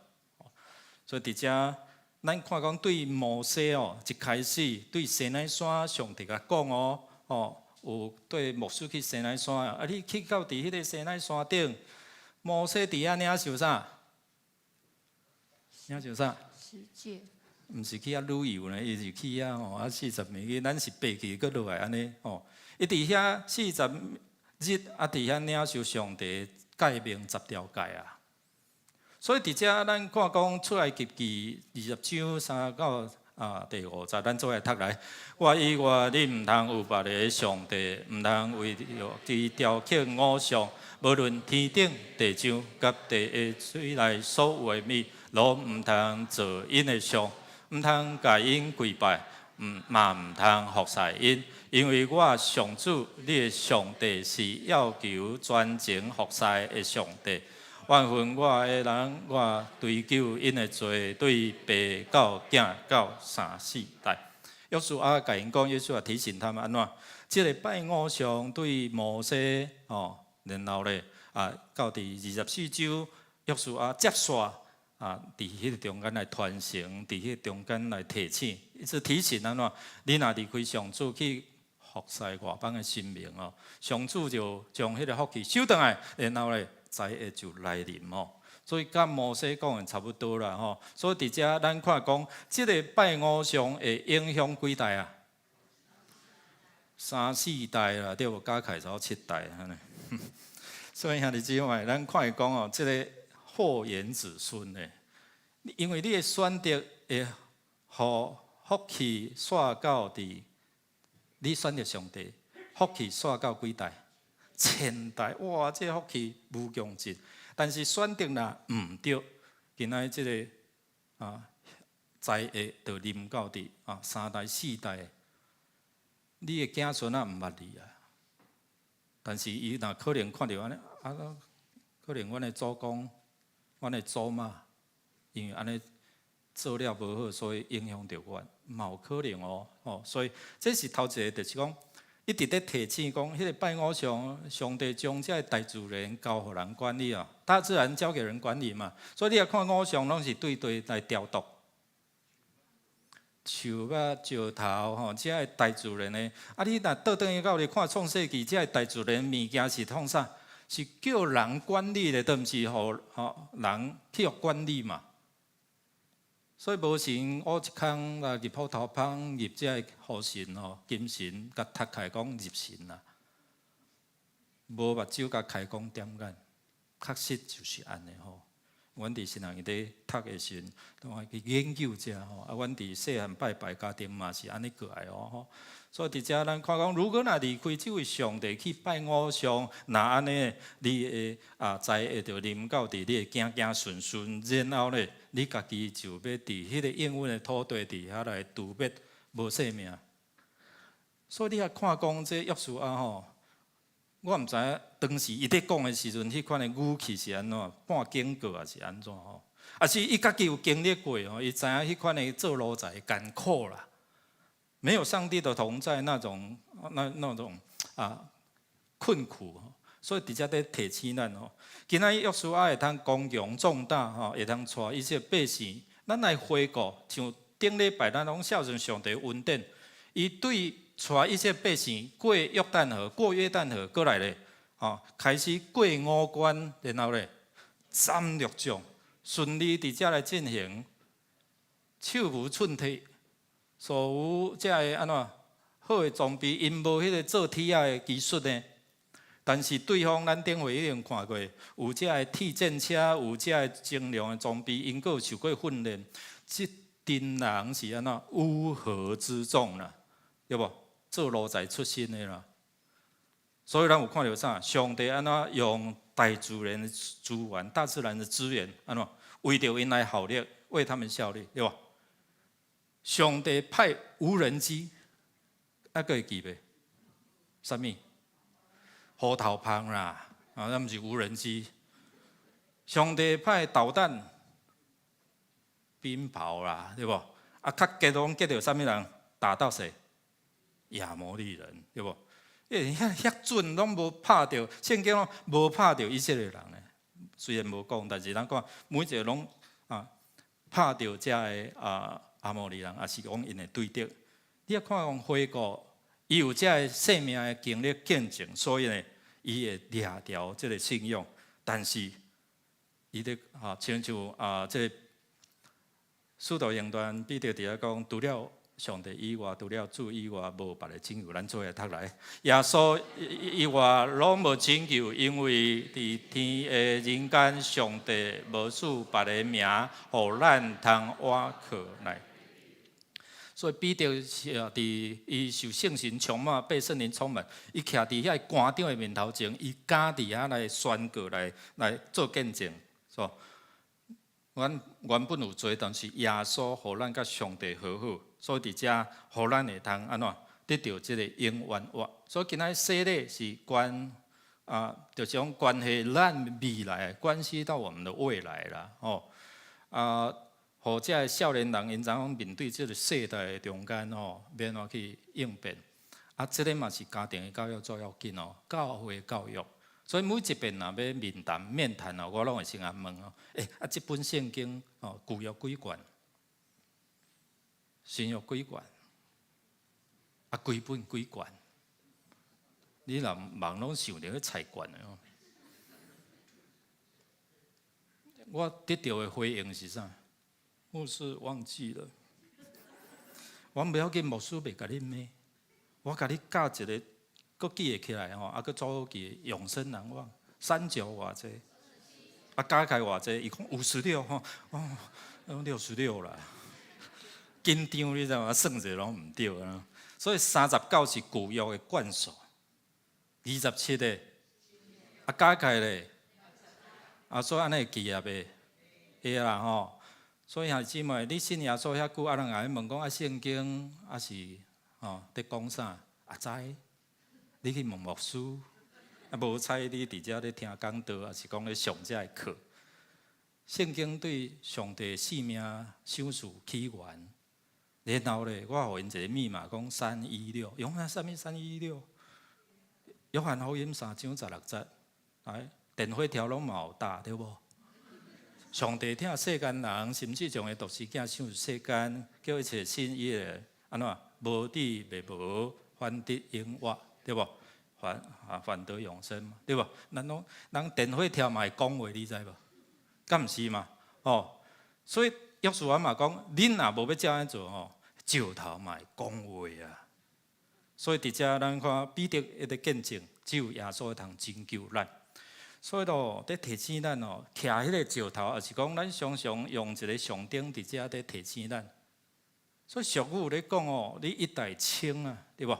所以佇遮，咱看講對摩西哦，一開始對西奈山上帝共講哦，哦，有對牧師去西奈山啊，你去到佇彼个西奈山頂，摩西佇遐領受啥？領受啥？十誡。毋是去遐旅遊呢，伊是去遐吼，啊四十暝去，咱是爬去閣落來按呢吼。伊佇遐四十日啊，佇遐領受上帝誡命十條誡啊。所以佇遮咱看講出埃及記20章3到第5節，咱做伙讀來。我以外你毋通有別个上帝，毋通為著伊雕刻偶像，無論天頂、地上佮地下水內所有的物，攏毋通做𪜶的像，毋通共𪜶跪拜，毋嘛毋通服侍𪜶，因為我上主你的上帝是要求專情服侍的上帝。怨恨我的人，我追究𪜶的罪，對爸到囝到三四代。約書亞共𪜶講，約書亞提醒他們按怎？這个拜偶像對摩西吼，然後咧啊，到佇24章，約書亞接續啊，佇彼个中間來傳承，佇彼个中間來提醒，一直提醒按怎？你若離開上主去服侍外邦的神明哦，上主就將彼个福氣收轉來，然後咧災禍就來臨哦。所以佮摩西講的差不多啦吼。所以佇遮咱看講，這个拜偶像會影響幾代啊？三四代啦，對無？加起來才七代按呢。所以兄弟姊妹，咱看伊講哦，這个禍延子孫的，因為你的選擇會予福氣紲到佇你選擇上帝，福氣紲到幾代？千代，哇！這个福氣無窮盡。但是選擇若毋對，今仔這个災禍就臨到佇三代四代，你的子孫仔毋捌你啊。但是伊若可能看著按呢，啊，可能阮的祖公、阮的祖媽，因為按呢做了無好，所以影響著阮，嘛有可能哦，吼。所以這是頭一个，就是講一直咧提醒講，彼个拜偶像，上帝將這个大自然交予人管理啊，大自然交給人管理嘛。所以你若看偶像，攏是對佗來雕琢。樹仔、石頭吼，這个大自然的。啊，你若倒轉去到你看創世記，這个大自然物件是創啥？是叫人管理的，都毋是予吼人去予管理嘛。所以無神烏一空啊，入斧頭蜂，入這个雨神吼、金神，共讀起來講入神啦。無目睭共開光點眼，確實就是按呢吼。阮佇神學院咧讀的時陣，都愛去研究這吼。啊，阮佇細漢拜拜家庭嘛是按呢過來哦吼。所以佇遮咱看講，如果若離開這位上帝去拜偶像，若按呢，你的災會著臨到佇你的子子孫孫，然後咧，你家己就欲佇彼个應允的土地佇遐來屠滅，無性命。所以你若看講這約書亞吼，我毋知影當時伊咧講的時陣，彼款的語氣是按怎，半警告抑是按怎吼？抑是伊家己有經歷過吼，伊知影彼款的做奴才艱苦啦，沒有上帝的同在那種那種困苦，所以佇遮咧提醒咱吼，今仔日約書亞會通剛強壯膽吼，會通帶以色列百姓，咱來回顧，像頂禮拜咱攏孝順上帝恩典，伊對帶以色列百姓過約旦河，過約旦河過來咧，吼，開始過五關，然後咧斬六將，順利佇遮來進行，手無寸鐵，所有這个按怎好的裝備，𪜶無彼个做鐵仔的技術呢。但是對方咱頂回已經看過，有這个鐵戰車，有這个精良的裝備，𪜶閣有受過訓練，這陣人是按怎烏合之眾啦，對無？做奴才出身的啦，所以咱有看著啥？上帝按怎用大自然的資源、大自然的資源，按怎為著𪜶來效力，為他們效力，對無？上帝派無人機，啊，閣會記袂？啥物？虎頭蜂啦，啊，那毋是無人機。上帝派導彈、冰雹啦，對無？啊，較結攏結著啥物人？打到誰？亞摩利人，對無？欸，遐遐準攏無拍著，聖經攏無拍著以色列人呢。雖然無講，但是咱看每一个攏拍著這个亞摩利人，抑是講𪜶的對敵。你若看講回顧，伊有這个生命的經歷見證，所以呢，伊會掠牢這个信仰。但是，伊咧親像這个使徒行傳彼得佇遐講，除了上帝以外，除了主以外，無別个拯救。咱做伙讀來，耶穌以外攏無拯救，因為佇天下人間，上帝無賜別个名，予咱通倚靠來。所以彼得是佇伊受聖神充滿，被聖靈充滿，伊徛佇遐官長的面頭前，伊敢佇遐來宣告，來做見證，是阮原本有罪，但是耶穌予咱佮上帝和好，所以佇遮予咱會通按怎得著這个永遠活。所以今仔洗禮是關啊，就是講關係咱未來，關係到我們的未來啦，吼啊。予這个少年人，𪜶知影面對這个世代的中間吼，欲按怎去應變？啊，這个嘛是家庭的教育最要緊哦，教會教育。所以每一遍若欲面談面談哦，我攏會先共問哦，欸，啊，這本聖經哦，舊約幾卷？新約幾卷？啊，規本幾卷？你若問攏想著彼菜罐的哦。我得著的回應是啥？牧師忘記了，我無要緊，牧師袂共你罵，我共你教一个，閣記會起來吼，啊，閣做好記，永生難忘，三九偌濟，啊，加起來偌濟，伊講56吼，哦，66啦，緊張你知無？算者攏毋對啊，所以39是舊約的卷數，27个，啊，加起來咧，啊，所以按呢會記啊袂？會啦吼。所以兄弟姊妹，你信耶穌遐久，啊人共你問講啊，聖經啊是吼佇講啥？啊知？你去問牧師，啊無彩你佇遮咧聽講道，抑是講咧上這个課。聖經對上帝生命賞賜起源，然後咧，我予𪜶一个密碼，講三一六，用啊啥物三一六？約翰福音3章16節，來電火條攏嘛有答對無？上帝疼世間人，甚至將伊獨生囝賞賜世間，叫一切信伊的按怎無至滅亡，反得永活，對無？反得永生，對無？咱攏人電火條嘛會講話，你知無？敢毋是嘛？哦，所以約書亞嘛講，恁若無欲照按呢做吼，石頭嘛會講話啊。所以佇遮咱看彼得一個見證，只有耶穌會通拯救咱。所以咯，佇提醒咱哦，徛彼个石頭，抑是講咱常常用一个上頂佇遮佇提醒咱。所以俗語咧講哦，你一代清啊，對無？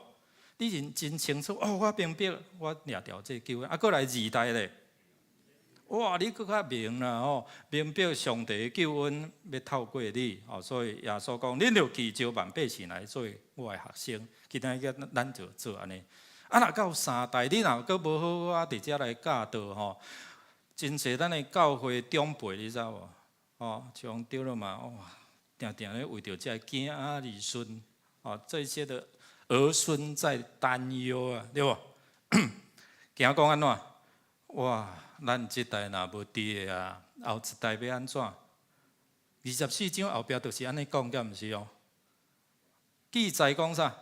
你真真清楚哦，我明白，我掠著這救恩。啊，閣來二代咧，哇，你閣較明啦吼，明白上帝的救恩欲透過你哦，所以耶穌講，恁著去招萬百姓來做我的學生。今仔日咱就做按呢。啊，若到三代，你若閣無好好啊，佇遮來教導吼，真濟咱的教會長輩，你知無？哦，像對了嘛，哇，定定咧為著這个囝仔兒孫，哦，這些的兒孫在擔憂啊，對無？驚講按怎？哇，咱這代若無佇的啊，後一代欲按怎？24章後壁就是按呢講，敢毋是哦？記載講啥？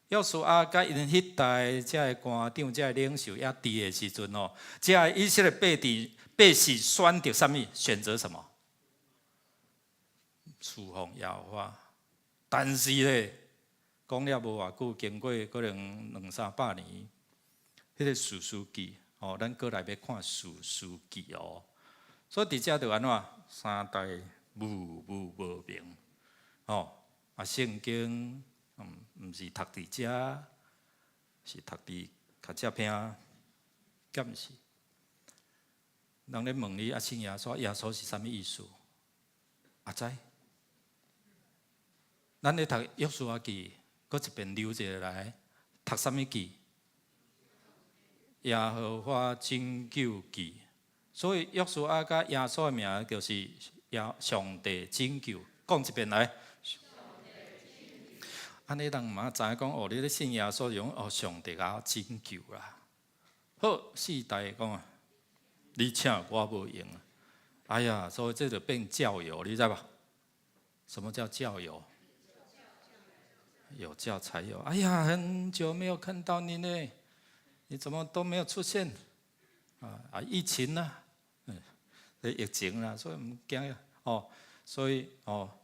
約書亞佮𪜶彼代這个官長、這个領袖猶佇的時陣哦，這个以色列百姓百姓選擇啥物？選擇什麼？侍奉耶和華。但是咧，講了無偌久，經過可能兩三百年，彼个士師記哦，咱閣來欲看士師記哦。所以佇遮就按怎？三代無無無明哦，啊聖經。毋是讀佇遮，是讀佇較這邊，敢毋是？人咧問你啊，信耶穌，耶穌是啥物意思？啊知？咱咧讀約書亞記，閣一遍溜一下來，讀啥物記？耶和華拯救記。所以約書亞佮耶穌的名就是耶上帝拯救。講一遍來。按呢人嘛知影講哦，你咧信耶穌用哦，上帝共拯救啦。好，四代講啊，你請我無閒啊。哎呀，所以這就變教友，你知無？什麼叫教友？有教才有。哎呀，很久沒有看到你呢，你怎麼都沒有出現？啊啊，疫情啊，嗯，疫情啦，所以毋驚哦，所以哦。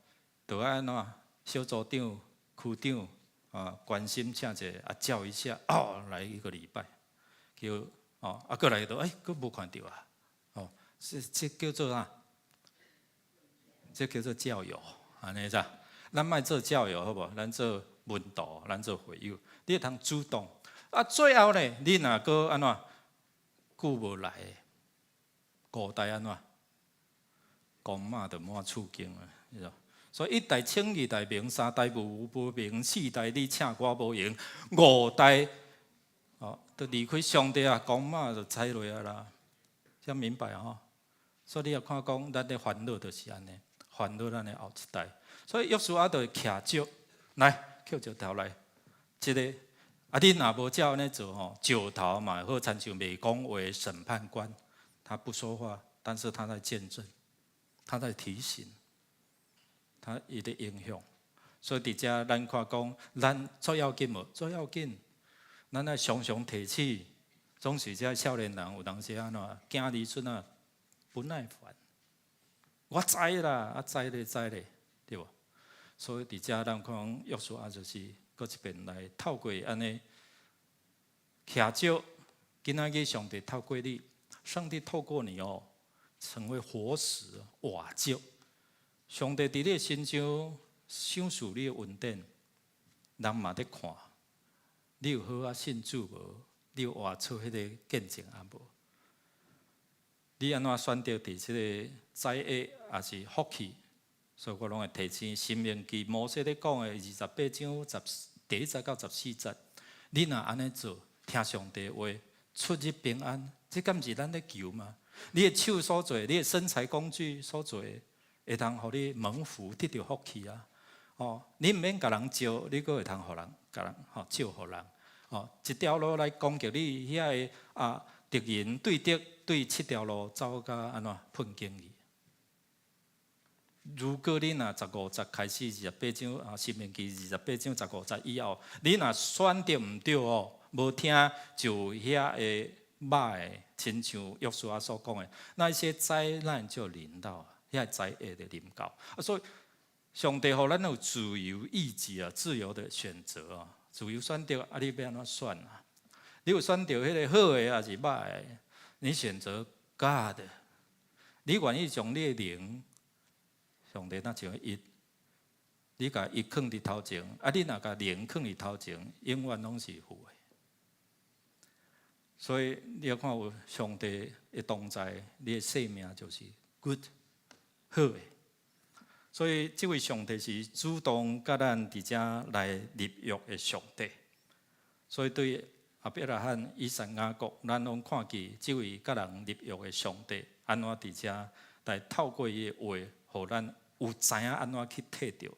就愛按怎？小組長、區長啊，關心請者啊，叫一下哦，來一個禮拜，叫哦，啊，閣來就欸，閣無看著啊，哦，這叫做啥？這叫做教友，按呢咋？咱莫做教友好無？咱做門徒，咱做會友，你會通主動。啊，最後呢，你若閣按怎久無來，五代按怎？公媽就滿厝間啊，你知？所以一代請，二代明，三代無無明，四代你請我無閒，五代哦，都離開上帝啊，公媽就踩落啊啦，這樣明白吼？所以你也看講，咱的煩惱就是按呢，煩惱咱的後一代。所以約書亞就會徛石來，抾石頭來，這个啊，你若無照按呢做吼，石頭嘛好親像袂講話審判官，他不說話，但是他在見證，他在提醒。他伊咧影響，所以佇遮咱看講，咱最要緊無？最要緊，咱愛常常提醒，總是這少年人有當時按怎，囝兒孫啊不耐煩。我知啦，啊知咧知咧，對無？所以佇遮咱看約書亞就是閣一遍來透過按呢徛石，今仔日上帝透過你，上帝透過你哦，成為活石活石。上帝佇你的身上賞賜你的恩典，人嘛咧看，你有好好信主無？你有活出彼个見證啊無？你按怎選擇佇這个災厄抑是福氣？所以我攏會提醒《申命記》摩西咧講的28章第1節到14節，你若按呢做，聽上帝話，出入平安，這敢毋是咱咧求嗎？你的手所做，你的生財工具所做的，會通予你蒙福，得著福氣啊！哦，你毋免共人借，你閣會通予人，共人吼借予人。哦，一條路來攻擊你，遐个啊敵人對敵對七條路走甲按怎噴經去。如果你若十五節開始二十八章啊，申命記二十八章十五節以後，你若選擇毋對哦，無聽就遐个歹的，親像約書亞所講的，那一些災難就臨到，遐災厄就臨到。啊，所以上帝予咱有自由意志啊，自由的選擇啊，自由選擇啊，你欲按怎選啊？你有選擇彼个好的，抑是歹的？你選擇 God，你願意將你的靈，上帝若像伊，你共伊囥佇頭前，啊，你若共靈囥佇頭前，永遠攏是負的。所以你要看有上帝的同在，你的生命就是 good 好的。所以這位上帝是主動佮咱佇遮來立約的上帝。所以對亞伯拉罕、以撒、雅各，咱攏看見這位佮人立約的上帝，按怎佇遮來透過伊的話，予咱有知影按怎去提著。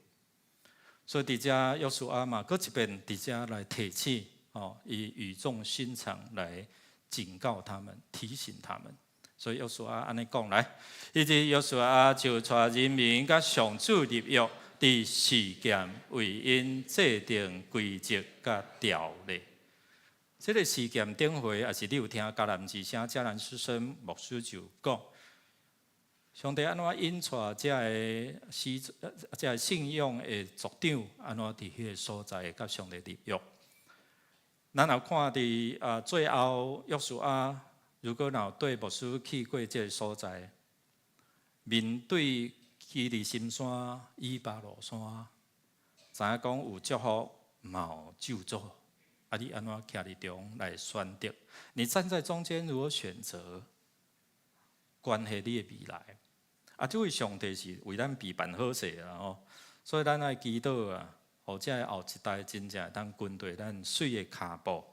所以佇遮約書亞嘛，閣一遍佇遮來提醒，哦，以語重心長來警告他們、提醒他們。所以約書亞按呢講來，彼日約書亞就帶人民佮上主立約，佇示劍為𪜶制定規則佮條例。這个示劍頂回，也是你有聽迦南之聲、迦南之聲牧師就講，上帝按怎引帶這个始這个信仰的族長，按怎佇彼个所在佮上帝立約。咱若看佇啊最後約書亞，如果若有對牧師去過這个所在，面對基利心山、以巴路山，知影講有祝福，嘛有咒詛。啊，你按怎徛佇中來選擇？你站在中間，如何選擇？關係你的未來。啊，這位上帝是為咱備辦好勢啦吼，所以咱愛祈禱啊，予這个後一代真正會當跟隨咱媠的跤步。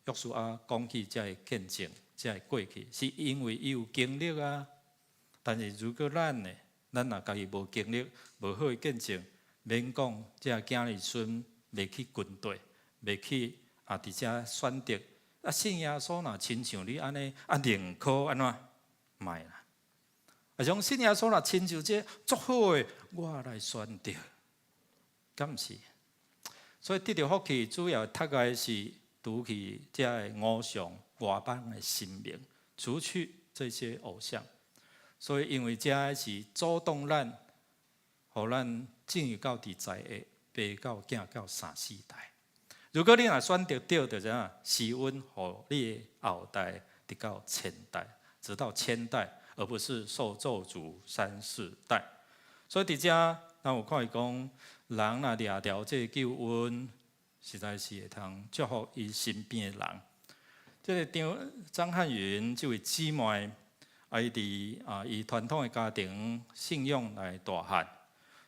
約書亞講起這个見證，這个過去，是因為伊有經歷啊。但是如果咱呢，咱若家己無經歷，無好的見證，免講這个囝兒孫袂去跟隨，袂去啊，佇遮選擇。啊，信耶穌若親像你按呢，啊，寧可按怎莫啦。啊，像信耶穌若親像這足好的，我來選擇，敢毋是？所以得著福氣，主要讀的是除去這个偶像外邦的神明，除去這些偶像。所以因為這是阻擋咱，予咱進入到佇在的爸到囝到三四代。如果你若選擇對，就怎樣？施恩予你的後代，直到千代，直到千代，而不是受咒詛三四代。所以佇遮，咱有看伊講，人若掠著這個救恩，實在是會通祝福伊身邊的人。這个張漢雲這位姊妹，啊，伊佇啊，伊傳統的家庭信仰來大漢，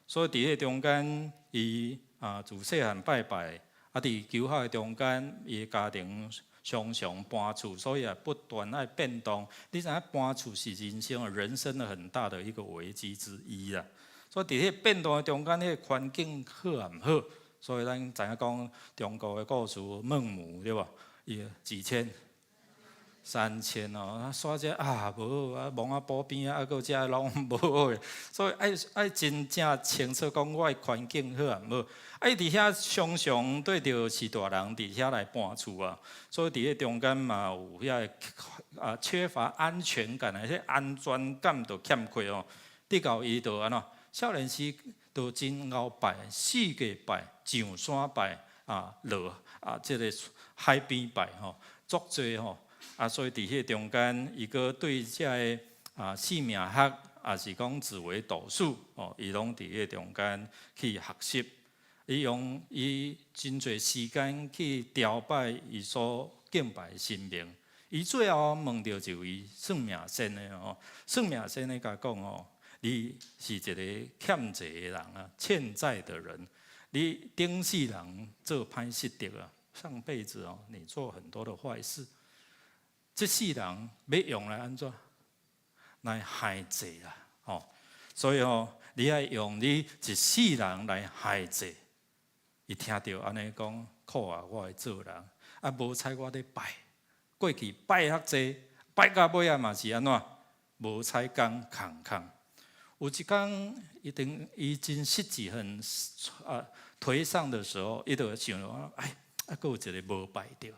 所以佇彼個中間，伊啊自細漢拜拜，啊佇求學的中間，伊的家庭常常搬厝，所以啊不斷愛變動。你知影搬厝是人生的很大的一個危機之一啦。所以佇彼個變動的中間，彼个環境好抑毋好？所以咱知影講中國的故事孟母對無？伊幾遷？三遷哦，啊煞這啊無好啊，墓仔埔邊啊，啊閣遮攏無好的，所以愛真正清楚講我的環境好抑毋好。啊，伊佇遐常常對著序大人佇遐來搬厝啊，所以佇彼中間嘛有遐个啊缺乏安全感的，彼安全感就欠缺哦。直到伊就按怎？少年時就真𠢕拜，四界拜，上山拜，啊落啊這個海邊拜吼，足濟吼。啊，所以佇彼個中間，伊閣對這个啊算命學，也是講紫微斗數，哦，伊攏佇彼個中間去學習。伊用伊真濟時間去朝拜伊所敬拜的神明。伊最後問著一位算命先的吼，算命先的共講吼，你是一個欠債的人啊，欠債的人。你頂世人做歹事德啊，上輩子哦，你做很多的壞事。這世人欲用來按怎？來還債啦，吼！所以吼，你愛用你一世人來還債。伊聽著按呢講，苦啊！我會做人，啊無彩我咧拜，過去拜遐濟，拜到尾仔嘛是按怎？無彩工空空。有一工，伊當伊真失志很啊頹喪的時候，伊就想講，哎，啊，閣有一个無拜著。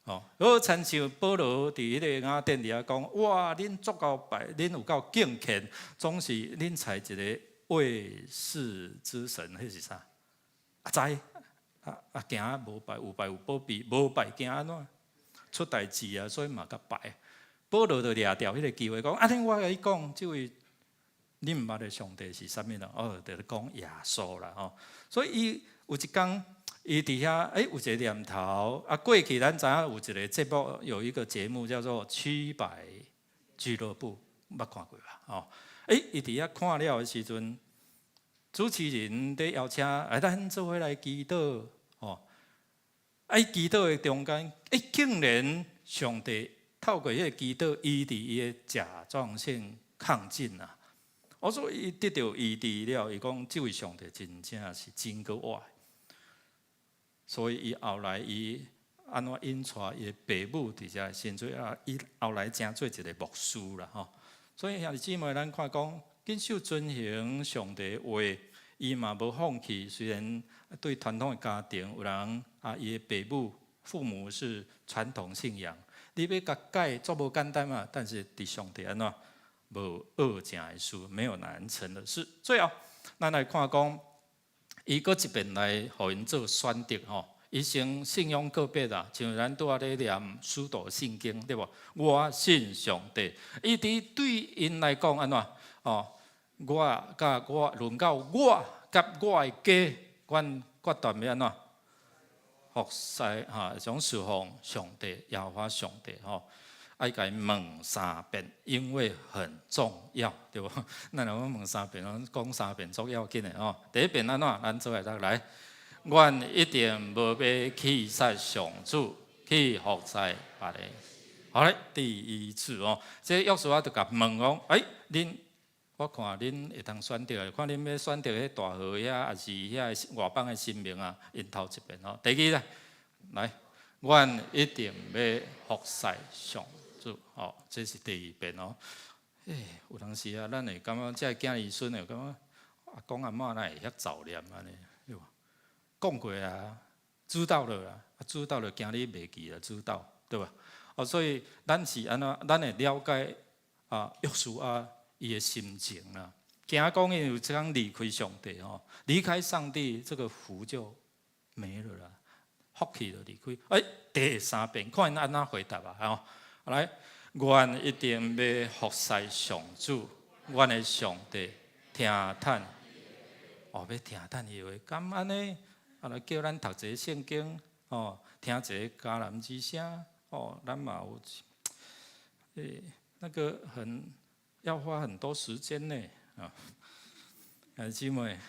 哦，好親像保羅佇彼个雅典佇遐講，哇，恁足夠拜，恁有夠敬虔，總是恁揣一个未識之神，彼是啥？啊知，啊啊驚無拜有拜有保庇，無拜驚按怎？出代誌啊，所以嘛共拜。保羅就掠著彼个機會講，啊，恁我共你講，這位恁毋捌的上帝是啥物啦？哦，就是講耶穌啦，吼。所以伊有一工，伊佇遐，欸，有一个念頭。啊，過去咱知影有一个節目，有一個節目叫做《七百俱樂部》，捌看過吧？吼，欸，伊佇遐看了的時陣，主持人佇邀請，哎，咱做伙來祈禱，吼。啊，伊祈禱的中間，欸，竟然上帝透過彼个祈禱醫治伊的甲狀腺亢進啊！我說伊得著醫治了，伊講這位上帝真正是真閣活。所以伊後來伊按怎引帶伊的爸母佇遮信主啊？伊後來成做一个牧師啦吼。所以兄弟姊妹，咱看講謹守遵行上帝話，伊嘛無放棄。雖然對傳統的家庭有人啊，伊的爸母父母是傳統信仰，你欲共改足無簡單嘛。但是佇上帝按怎無惡成的事，沒有難成的事。最後，咱來看講，伊閣一遍來予𪜶做選擇吼，伊先信仰告白啦，像咱拄仔咧念使徒信經對無？我信上帝。伊佇對𪜶來講按怎？哦，我佮我論到我佮我的家，阮決斷欲按怎？服侍哈，想侍奉上帝，耶和華上帝吼。愛共伊問三遍，因為很重要，對無？咱若講問三遍，講三遍足要緊的吼。第一遍按怎？咱做伙來，阮一定無欲棄殺上主，去服侍別个。好咧，第一次哦，這約書亞就共問講，欸，恁我看恁會當選擇，看恁欲選擇彼大河遐，抑是遐外邦的神明啊，𪜶頭一遍吼。第二咧，來，阮一定欲服侍上主，吼，這是第二遍哦。欸，有當時啊，咱會感覺這个囝兒孫會感覺阿公阿嬤哪會遐雜念按呢？對無？講過啊，知道了啦，知道了，驚你袂記啊，知道，對吧？哦，所以咱是按怎？咱會了解啊，約書亞伊的心情啦。驚講伊有一工離開上帝吼，離開上帝，這個福就沒了啦，福氣就離開。欸，第三遍看𪜶按怎回答啊？吼，來，阮一定欲服侍上主，阮的上帝，聽趁，哦，欲聽趁伊話，敢按呢？啊，來叫咱讀一个聖經，哦，聽一个迦南之聲，哦，咱嘛有，欸，那個很要花很多時間呢，啊，兄姊妹，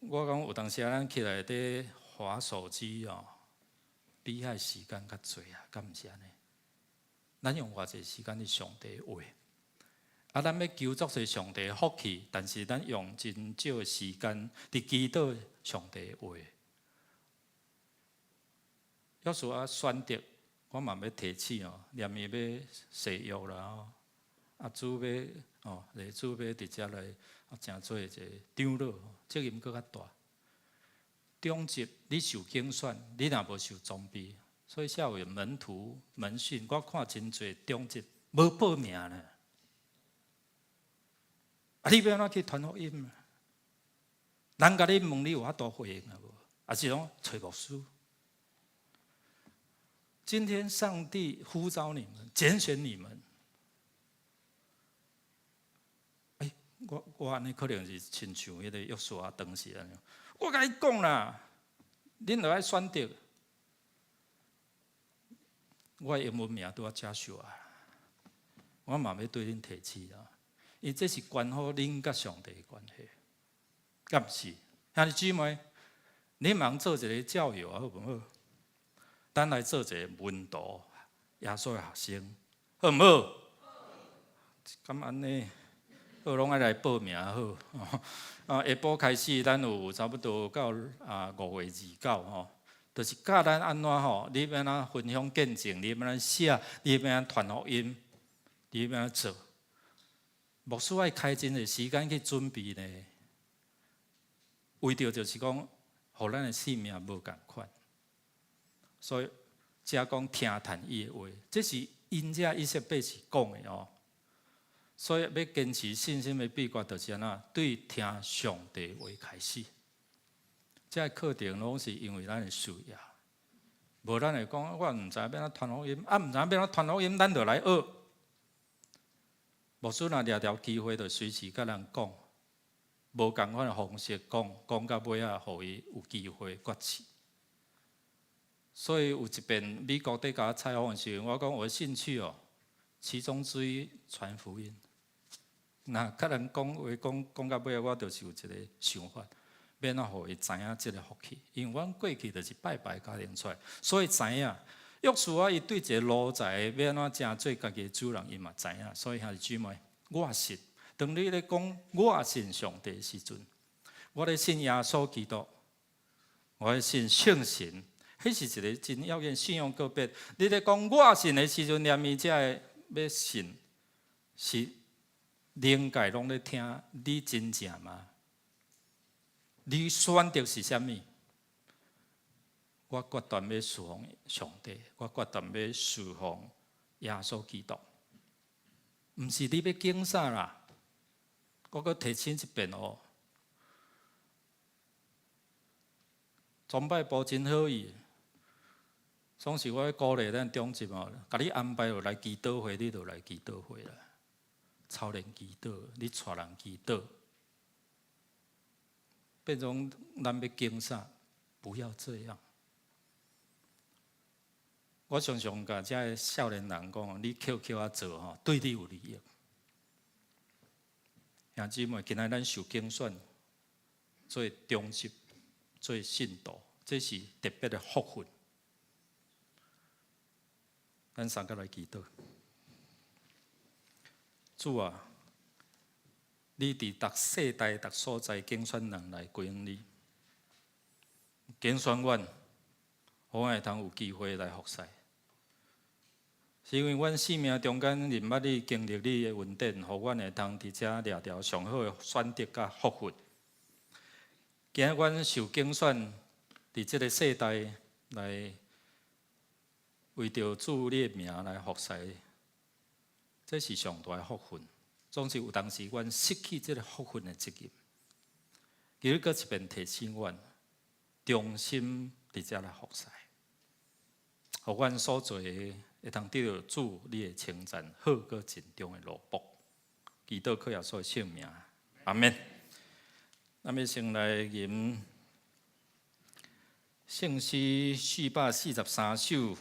我講有當時咱起來佇滑手機哦，比彼時間較濟啊，敢毋是按呢？咱用偌濟時間佇上帝話，啊，咱欲求足濟上帝福氣，但是咱用真少的時間佇祈禱上帝話。約書亞選擇，我嘛欲提醒哦，連伊欲誓約啦吼，啊主欲哦，禮主欲佇遮來啊，成做一個長老，責任閣較大。長執你受揀選，你若無受裝備，所以才有門徒門訓。我看真濟長執無報名呢。啊，你欲按怎去傳福音？人共你問你有法度回應啊無？抑是講揣牧師？今天上帝呼召你們，揀選你們。欸，我按呢可能是親像彼個約書亞當時按呢。我共你講啦，恁著愛選擇。我英文名拄仔遮小啊，我嘛欲對恁提醒啊，因為這是關乎恁佮上帝的關係，敢毋是？兄弟姊妹，你茫做一个教友好毋好？咱來做一个門徒，耶穌的學生，好毋好？敢按呢？好，攏愛來報名好。啊，下晡開始，咱有差不多到啊5月29吼，就是教咱按怎吼，你欲按怎分享見證，你欲按怎寫，你欲按怎傳福音，你欲按怎做？牧師愛開真濟時間去準備呢，為著就是講，予咱的性命無仝款。所以才講聽趁伊的話，這是𪜶遮以色列是講的哦。所以欲堅持信心的秘訣，就是按怎對聽上帝話開始。這個課程攏是因為咱的需要，無咱會講，我毋知欲按怎傳福音，啊，毋知欲按怎傳福音，咱就來學。牧師若掠著機會，就隨時共人講，無仝款的方式講，講到尾仔，予伊有機會決志。所以有一遍美國佇共我採訪的時陣，我講我的興趣哦，其中之一傳福音。若共人講話講講到尾，我就是有一個想法，欲按怎予伊知影這个福氣？因為阮過去就是拜拜家庭出來，所以知影約書亞伊對一个奴才欲按怎成做家己的主人，伊嘛知影。所以兄弟姊妹，我信，當你咧講我信上帝的時陣，我咧信耶穌基督，我咧信聖神，彼是一个真要緊信仰告白。你咧講我信的時陣，連伊才會欲信，是靈界攏咧聽，你真正嗎？你選擇是啥物？我決斷欲事奉上帝，我決斷欲事奉耶穌基督。毋是你欲揀啥啦？我閣提醒一遍哦。崇拜部真好意，總是我鼓勵咱長執哦，共你安排落來祈禱會，你就來祈禱會啦。操練祈禱，你帶人祈禱，變成咱欲揀啥？不要這樣。我常常共遮个少年人講，你抾抾仔做吼，對你有利益。兄姊妹，今仔咱受揀選做長執、做信徒，這是特別的福分。咱三個來祈禱。主啊，你佇逐世代、逐所在揀選人來歸向你，揀選阮，予阮會通有機會來服侍。是因為阮生命中間認捌你、經歷你的恩典，予阮會通佇遮掠著上好的選擇佮福分。今日阮受揀選，佇這个世代來為著主你的名來服侍，這是上大的福分。總是有當時，阮失去這个福分的責任。今日閣一遍提醒阮，忠心佇遮來服侍，予阮所做的會當得著主你的稱讚，好閣盡忠的奴僕。祈禱靠耶穌的聖名，阿們。咱欲先來吟聖詩443首，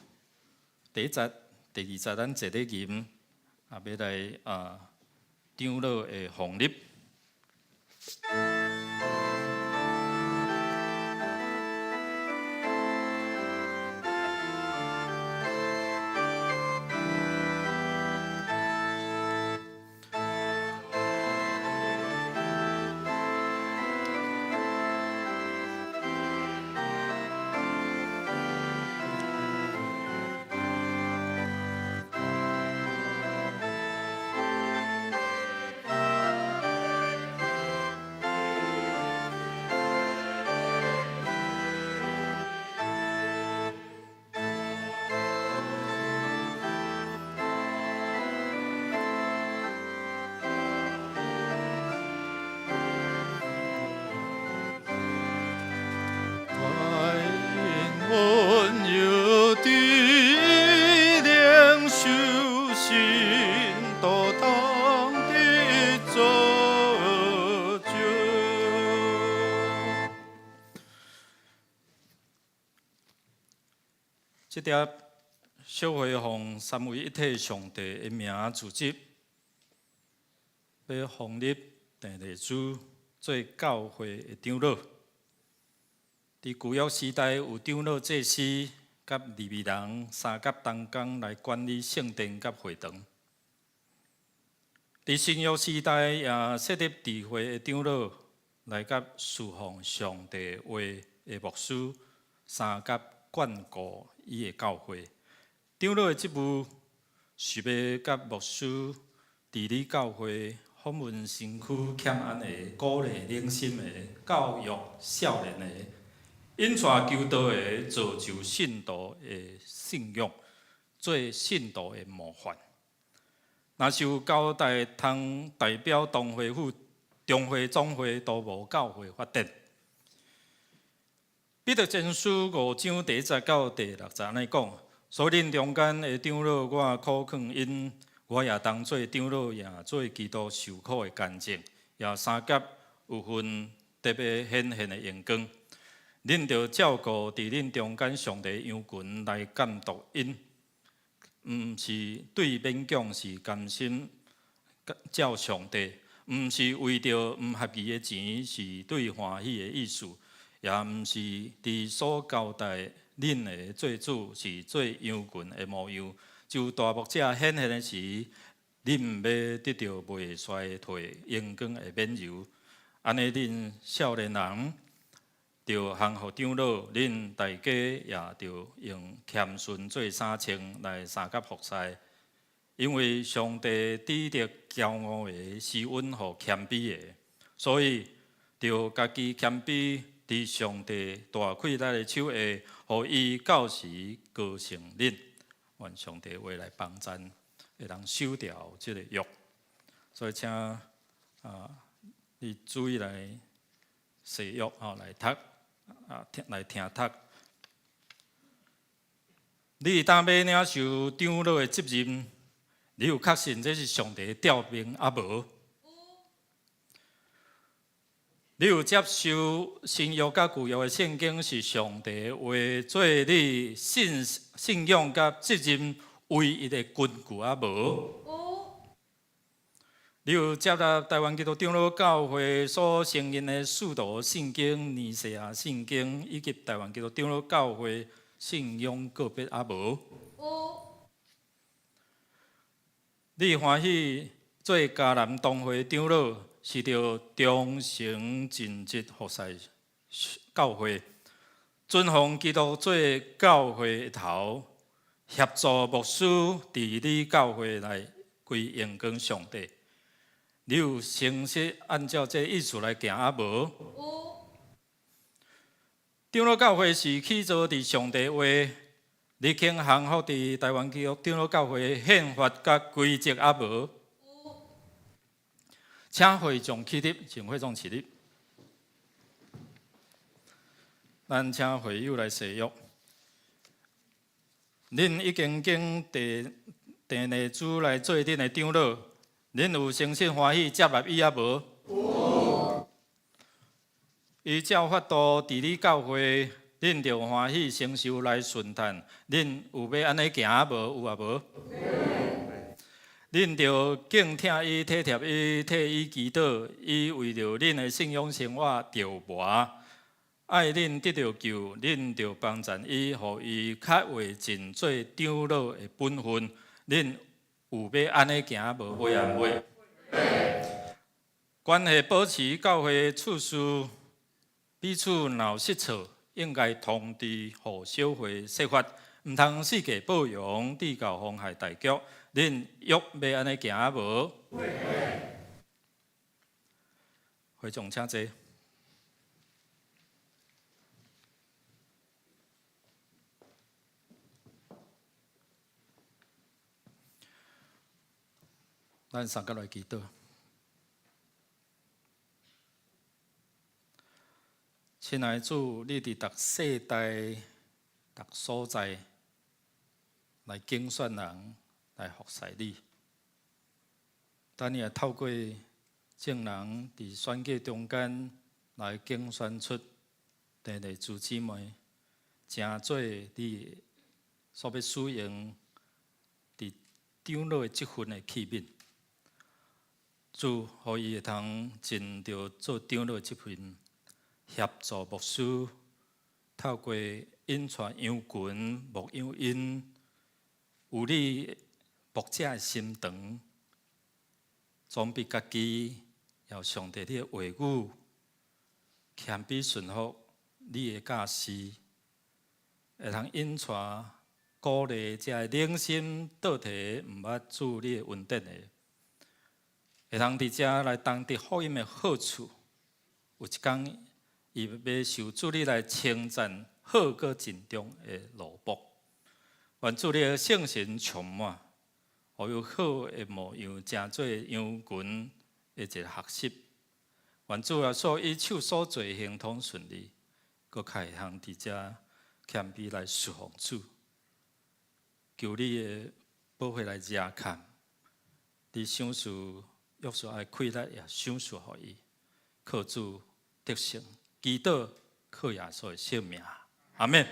第一節、第二節，咱坐咧吟，啊，欲來啊長老的奉立。溫柔的靈修信徒通得造就。這碟小會奉三位一體上帝的名組織，欲封立鄭麗珠做教會的長老。佇舊約時代，有長老祭司佮利未人相佮同工來管理聖殿佮會堂。佇新約時代，也設立智慧的長老來佮侍奉上帝話的牧師相佮管顧伊的教會。長老的職務是欲佮牧師治理教會、訪問身軀欠安的、鼓勵靈心的、教育少年的、引帶求道的、造就信徒的信仰，做信徒的模範。若是有交代通代表同會赴中會總會，都無教會發展。彼得前書五章第一節到第六節按呢講，所以恁中間的長老，我苦勸𪜶，我也當做長老，也做基督受苦的見證，也相佮有份特別顯現的榮光。恁著照顧佇恁中間上帝羊群來監督𪜶，毋是對勉強，是甘心照上帝，毋是為著毋合宜的錢，是對歡喜的意思，也毋是佇所交代恁的做主，是做羊群的模樣。就大牧者顯現的時，恁欲得著袂衰退榮光的免猶。按呢，恁少年人著降服長老，恁大家也著用謙遜做衫穿來相佮服侍，因為上帝抵擋驕傲的，施恩予謙卑的，所以著家己謙卑，佇上帝大氣力的手下，予伊到時高升恁。願上帝話來幫咱，會當守牢這个約。所以請啊，你注意來誓約吼來讀。啊，聽來聽讀。你當欲領受長老的責任，你有確信這是上帝的調命抑無？你有接受新約佮舊約的聖經是上帝的話做你信信仰佮責任唯一的根據抑無？你有接納台灣基督長老教會所承認的使徒信經、尼西亞信經，以及台灣基督長老教會信仰告白抑無？有。你歡喜做迦南同會長老，是著忠誠盡職服侍教會，尊奉基督做教會的頭，協助牧師治理教會來歸榮光上帝。你有誠實按照這意思來行抑無？有。長老教會是起造佇上帝話，你肯降服佇台灣基督長老教會憲法佮規則抑無？有。請會眾起立，請會眾起立。咱請會友來誓約。恁已經經鄭鄭麗珠來做恁的長老，恁有誠心歡喜接納伊抑無？有。伊照法度治理教會，恁著歡喜承受來順趁，恁有欲按呢行無？有抑無？恁著敬疼伊、體貼伊、替伊祈禱，伊為著恁的信仰生活著磨。愛恁得著救，恁著幫贊伊，予伊較會盡做長老的本分。恁有欲按呢行無？會抑袂？關係保持教會處事彼此若有失錯，應該通知予小會說法，毋通四界報揚，致到妨害大局。恁約欲按呢行無？會眾請坐。咱三個來祈禱。親愛的主，你佇逐世代、逐所在來揀選人，來服侍你。等你會透過眾人佇選舉中間來揀選出鄭麗珠姊妹，成做你所欲使用佇長老的職分的器皿。主，予伊會通盡著做長老的職分，協助牧師透過引帶羊群、牧養𪜶，有你牧者的心腸，裝備家己，用上帝你的話語，謙卑順服你的教示，會通引帶鼓勵這个靈心倒退毋捌主你的恩典的。會通佇遮來當得福音的好處，有一工伊欲受主你來稱讚好閣盡忠的奴僕。願主你的聖神充滿，予有好的模樣，成做羊群的一個學習。願主耶穌伊手所做亨通順利，閣較會通佇遮謙卑來侍奉主，求你的保血來遮看，你賞賜約書亞的氣力也賞賜予伊，靠主得勝，祈禱靠耶穌的聖名，阿們。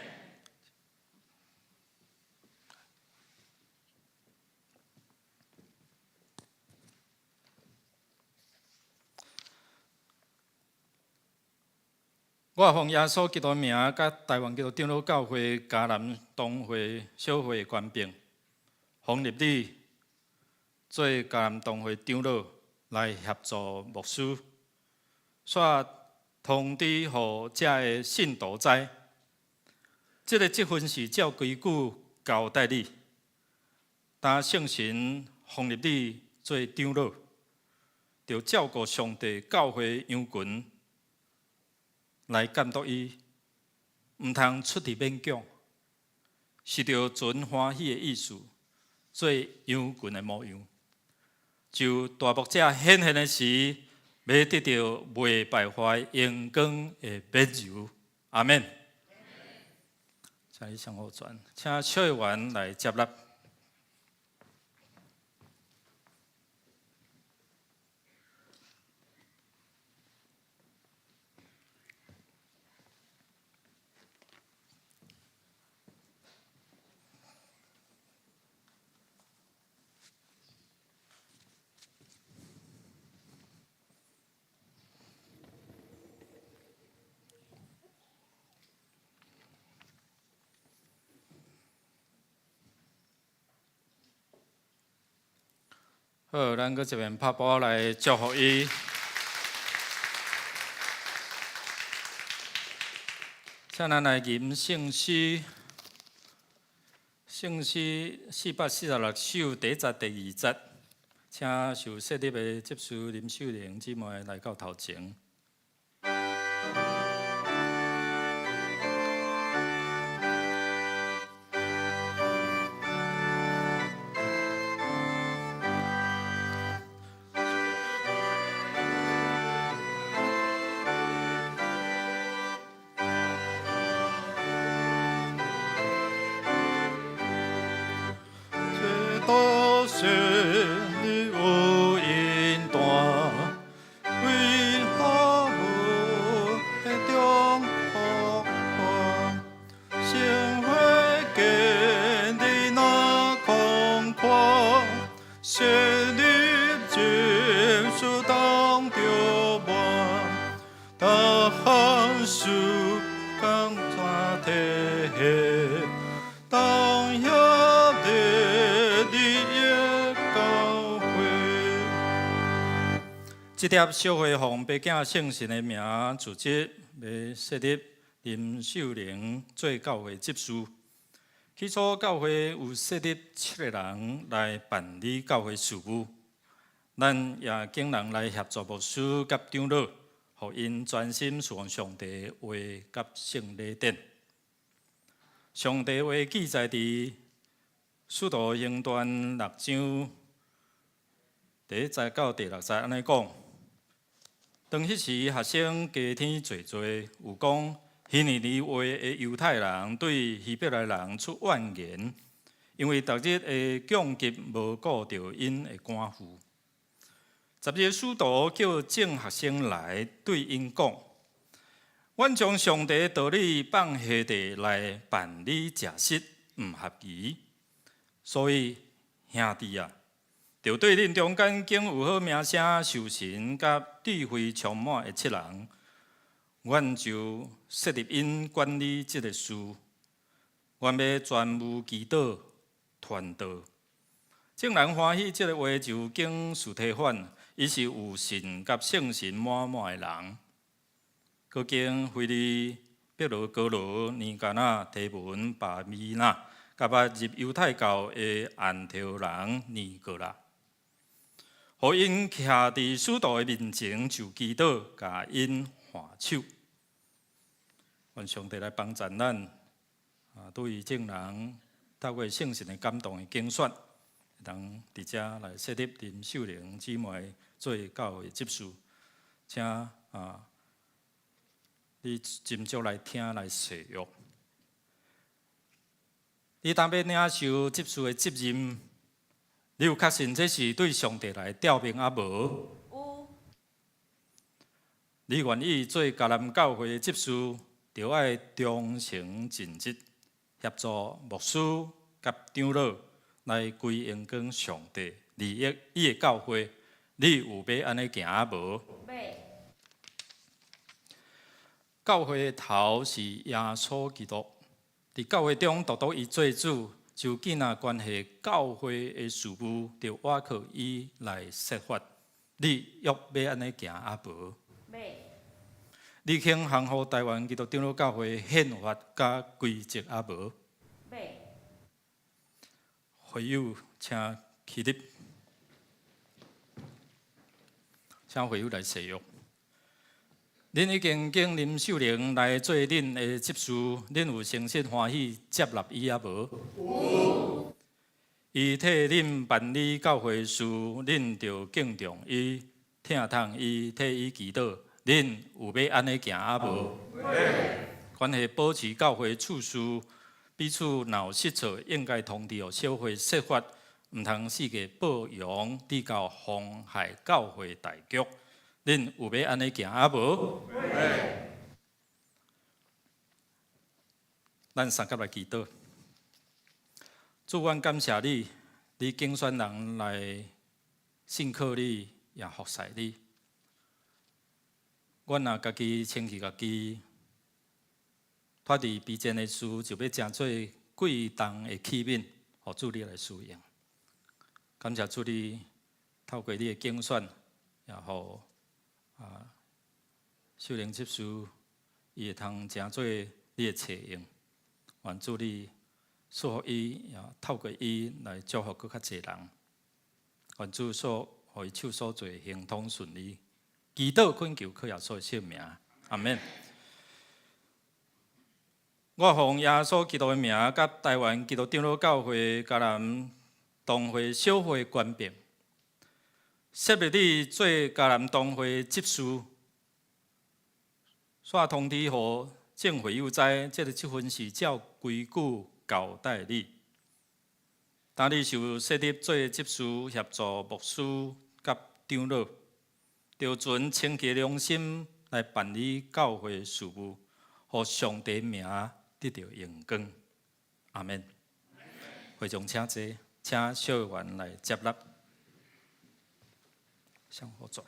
我奉耶穌基督名，佮台灣基督長老教會嘉南堂會小會的權柄，封立你做嘉南堂會長老，來協助牧師，煞通知予遮的信徒知，這个職分是照規矩交代你，當聖神封立你做長老，著照顧上帝教會羊群。來監督伊，毋通出佇勉強，是著存歡喜的意思，做羊群的模樣。就大牧者顯現的時，欲得著袂敗壞榮光的免繇。阿們。請你向後轉，請小會員來接納。好，咱閣這邊拍鼓來祝福伊。請咱來吟聖詩，聖詩446首第一節、第二節，請受洗禮的執事林秀玲姊妹來到頭前。設立有恩典，為何無彼中福看？生活建立那空曠，設立執事當著滿，逐項事工全體現，當協力你的教會。這粒小會奉爸囝聖神的名，組織欲設立林秀玲做教會執事。起初教會有設立七个人來辦理教會事務，咱也揀人來協助牧師佮長老，予𪜶專心事奉上帝話佮聖禮典。上帝話記載佇使徒行傳六章第一節到第六節按呢講。當彼時學生家天濟濟，有講希利尼話的猶太人對希伯來人出怨言，因為逐日的供給無顧著𪜶的寡婦。十二个使徒叫眾學生來對𪜶講：阮將上帝道理放下地來辦理食食，毋合宜，所以兄弟啊，著對恁中間揀有好名聲、受神佮智慧充滿的七人，阮就設立𪜶管理這个事。阮欲專務祈禱、傳道。眾人歡喜這个話，就揀司提反，伊是有信佮聖神滿滿的人。閣揀腓利、彼羅哥羅、尼迦納、提門、巴米納，佮捌入猶太教的安提阿人尼哥拉，予𪜶徛佇使徒的面前就祈禱，共𪜶換手。願上帝來幫贊咱，啊，對於眾人透過聖神的感動的揀選，通佇遮來設立林秀玲姊妹做教會執事，請啊，你斟酌來聽來細閱。你當欲領受執事的責任，你有確信這是對上帝來調命抑無？有。你願意做迦南教會的執事，著愛忠誠盡職，協助牧師佮長老來歸榮光上帝，利益伊的教會。你有欲按呢行抑無？欲。教會的頭是耶穌基督，佇教會中獨獨伊做主，就緊若關係教會的事務，著倚靠伊來設法。你約欲按呢行抑無？欲。你肯降服台灣基督長老教會憲法佮規則抑無？欲。會友請起立，請會友來誓約。恁已經揀林秀玲來做恁的執事，恁有誠實歡喜接納伊抑無？有。伊替恁辦理教會事，恁著敬重伊、疼痛伊、替伊祈禱。恁有欲按呢行抑無？欲。關係保持教會秩序，彼此若有失措，應該通知予小會設法，毋通四界報揚，直到妨害教會大局。恁有欲按呢行抑無？欲。咱相佮來祈禱。主，阮感謝你，你揀選人來信靠你，也服侍你。阮若家己清氣家己，脫離卑賤的事，就欲成做貴重的器皿，予主你來使用。感謝主你透過你的揀選，也予啊秀玲執事，伊會通成做你的冊用。願主你賜福伊，也透過伊來祝福閣較濟人。願主所予伊手所做亨通順利。祈禱懇求靠耶穌的聖名，阿門。我奉耶穌基督的名，佮台灣基督長老教會迦南堂會小會權柄，設立你做迦南堂會執事，煞通知予眾會友知，這个職分是照規矩交代你。當你受設立做執事，協助牧師佮長老，著存清潔良心來辦理教會事務，予上帝名得著榮光。阿們。會眾請坐，請小員來接納。向後轉。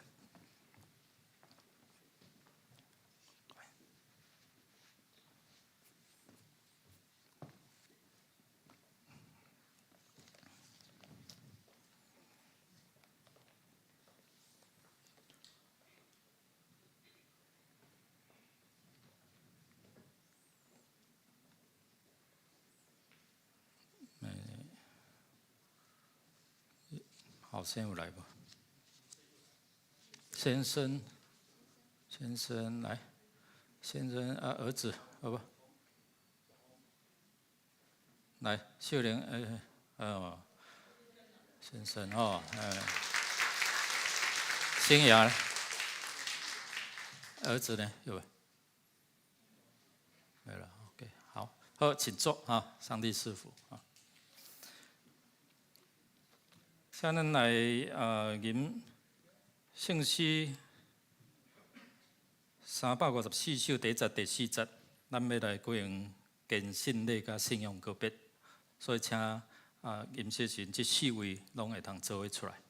好，先有來無？先生，先生來，先生啊，兒子，好不？來，秀玲，哎，哦，先生哦，哎，新芽，兒子呢？有沒？沒了，OK，好，好，請坐啊，上帝賜福啊。請咱來吟聖詩354首第一節、第四節，咱欲來舉行堅信禮佮信仰告別，所以請吟詩時這四位攏會通做伙出來。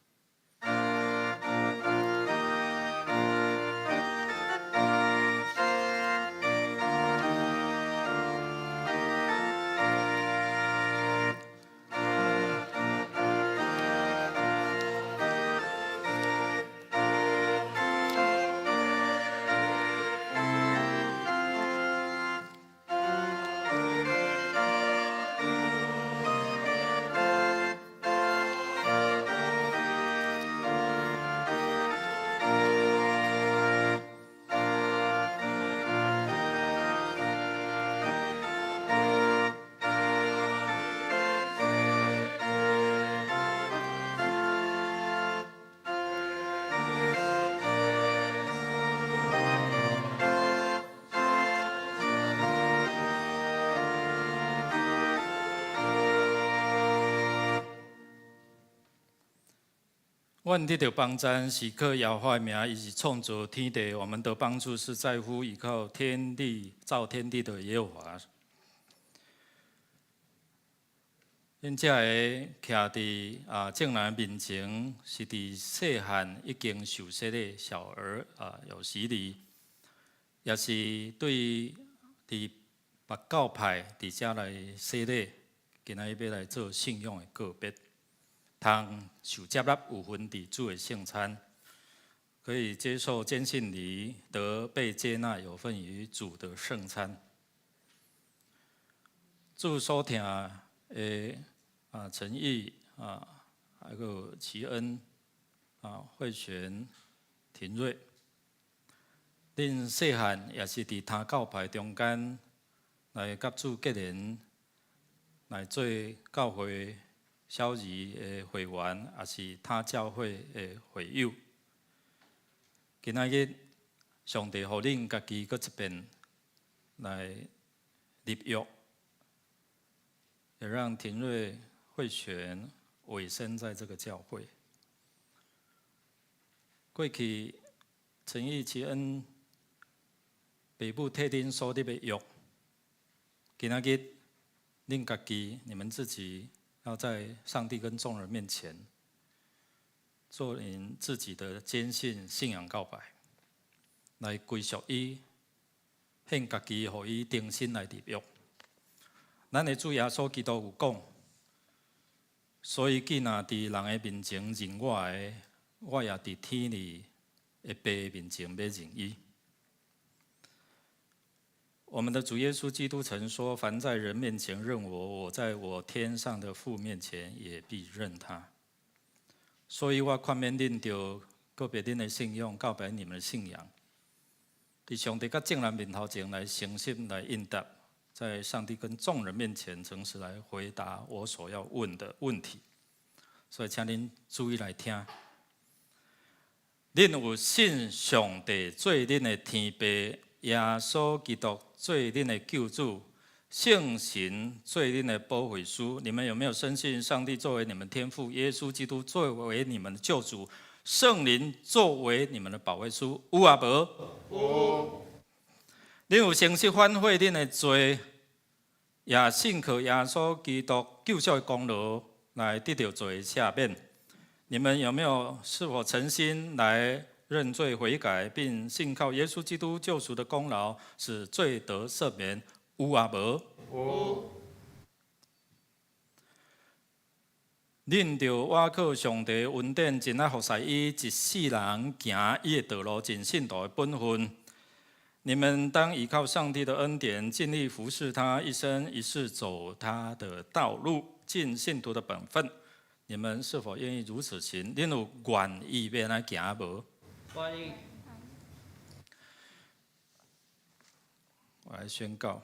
阮得著幫贊是靠耶和華的名，伊是創造天地。我們的幫助是在乎倚靠天地造天地的耶和華。恁遮個徛佇眾人面前，是佇細漢已經受洗的小兒有洗禮，也是對佇別教派佇遮來洗禮，今仔日欲來做信仰的告別。通受接納有份佇主的聖餐，可以接受堅信禮，得被接納有份於主的聖餐。主所疼的陳毅還有齊恩慧璇、廷瑞，恁細漢也是佇他教派中間來佮主結連，來做教會小兒的會員，也是他教會的會友。今仔日，上帝予恁家己閣一遍來立約，也讓廷瑞、慧璇委身在這個教會。過去陳義齊恩爸母替恁所立的約，今仔日恁家己、你們自己，要在上帝跟眾人面前做您自己的堅信信仰告白，來歸屬伊，獻家己，予伊重新來立約。咱的主耶穌基督有講，所以既若佇人的面前認我的，我也佇天裡的父面前欲認伊。我們的主耶穌基督曾說：凡在人面前認我，我在我天上的父面前也必認他。所以我勸勉恁，著告別恁的信仰，告白你們的信仰，佇上帝佮眾人面頭前來誠實來應答，在上帝跟眾人面前誠實來回答我所要問的問題。所以，請恁注意來聽。恁有信上帝做恁的天父，耶穌基督做恁的救主，聖神做恁的保惠師？你們有沒有深信上帝作為你們天父，耶穌基督作為你們的救主，聖靈作為你們的保惠師？有抑無？有。恁有誠實反悔恁的罪，也信靠耶穌基督救贖的功勞，來得著罪赦免？你們有沒有是否誠心來認罪悔改，並信靠耶穌基督救贖的功勞，使罪得赦免？有抑無？有。恁著倚靠上帝恩典，盡力服侍伊，一世人行伊的道路，盡信徒的本分。你們當倚靠上帝的恩典，盡力服侍他，一生一世走他的道路，盡信徒的本分。你們是否願意如此行？恁有願意欲按呢行無？願意。我來宣告：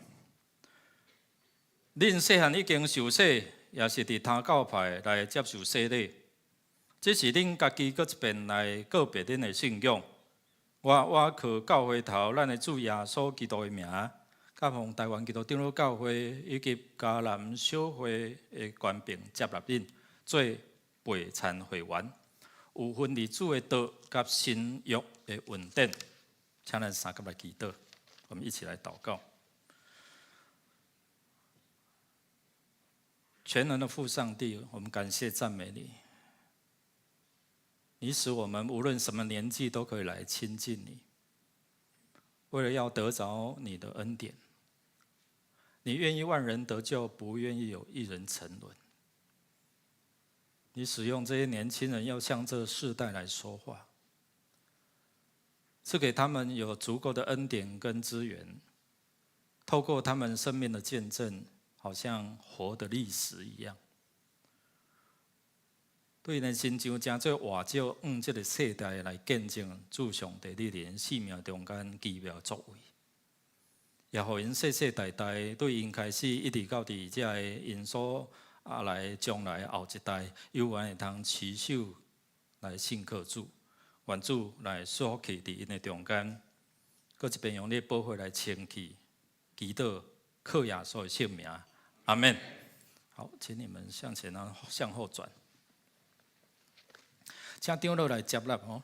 恁細漢已經受洗，也是佇他教派來接受洗禮，這是恁家己閣一遍來告別恁的信仰。我倚靠教會頭，咱的主耶穌基督的名，佮奉臺灣基督長老教會以及嘉南小會的權柄接納恁做陪餐會員，有份佇主的道佮新約的恩典，請咱相佮來祈禱，我們一起來禱告。全能的父上帝，我們感謝讚美你。你使我們無論什麼年紀都可以來親近你，為了要得著你的恩典，你願意萬人得救，不願意有一人沉淪。你使用這些年輕人，要向這世代來說話，賜給他們有足夠的恩典跟資源，透過他們生命的見證，好像活的歷史一樣。對𪜶身上誠做活石，向這个世代來見證主上帝你佇𪜶生命中間奇妙作為，也予𪜶世世代代對𪜶開始一直到佇遮个𪜶所啊來將來後一代，猶原會通持守來信靠主，願主來賜福氣佇𪜶的中間，閣一遍用你的寶血來清氣，祈禱靠耶穌的聖名，阿們。好，請你們向前啊，向後轉。請長老來接納吼。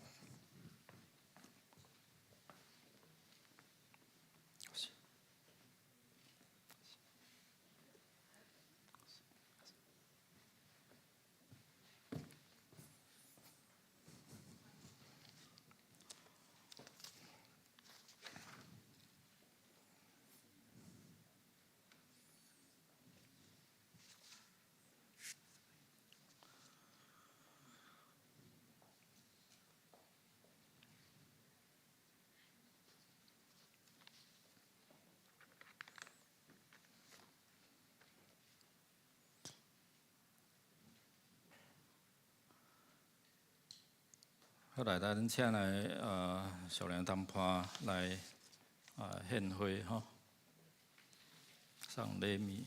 好來，咱請來屬靈談判來獻花吼，送禮物。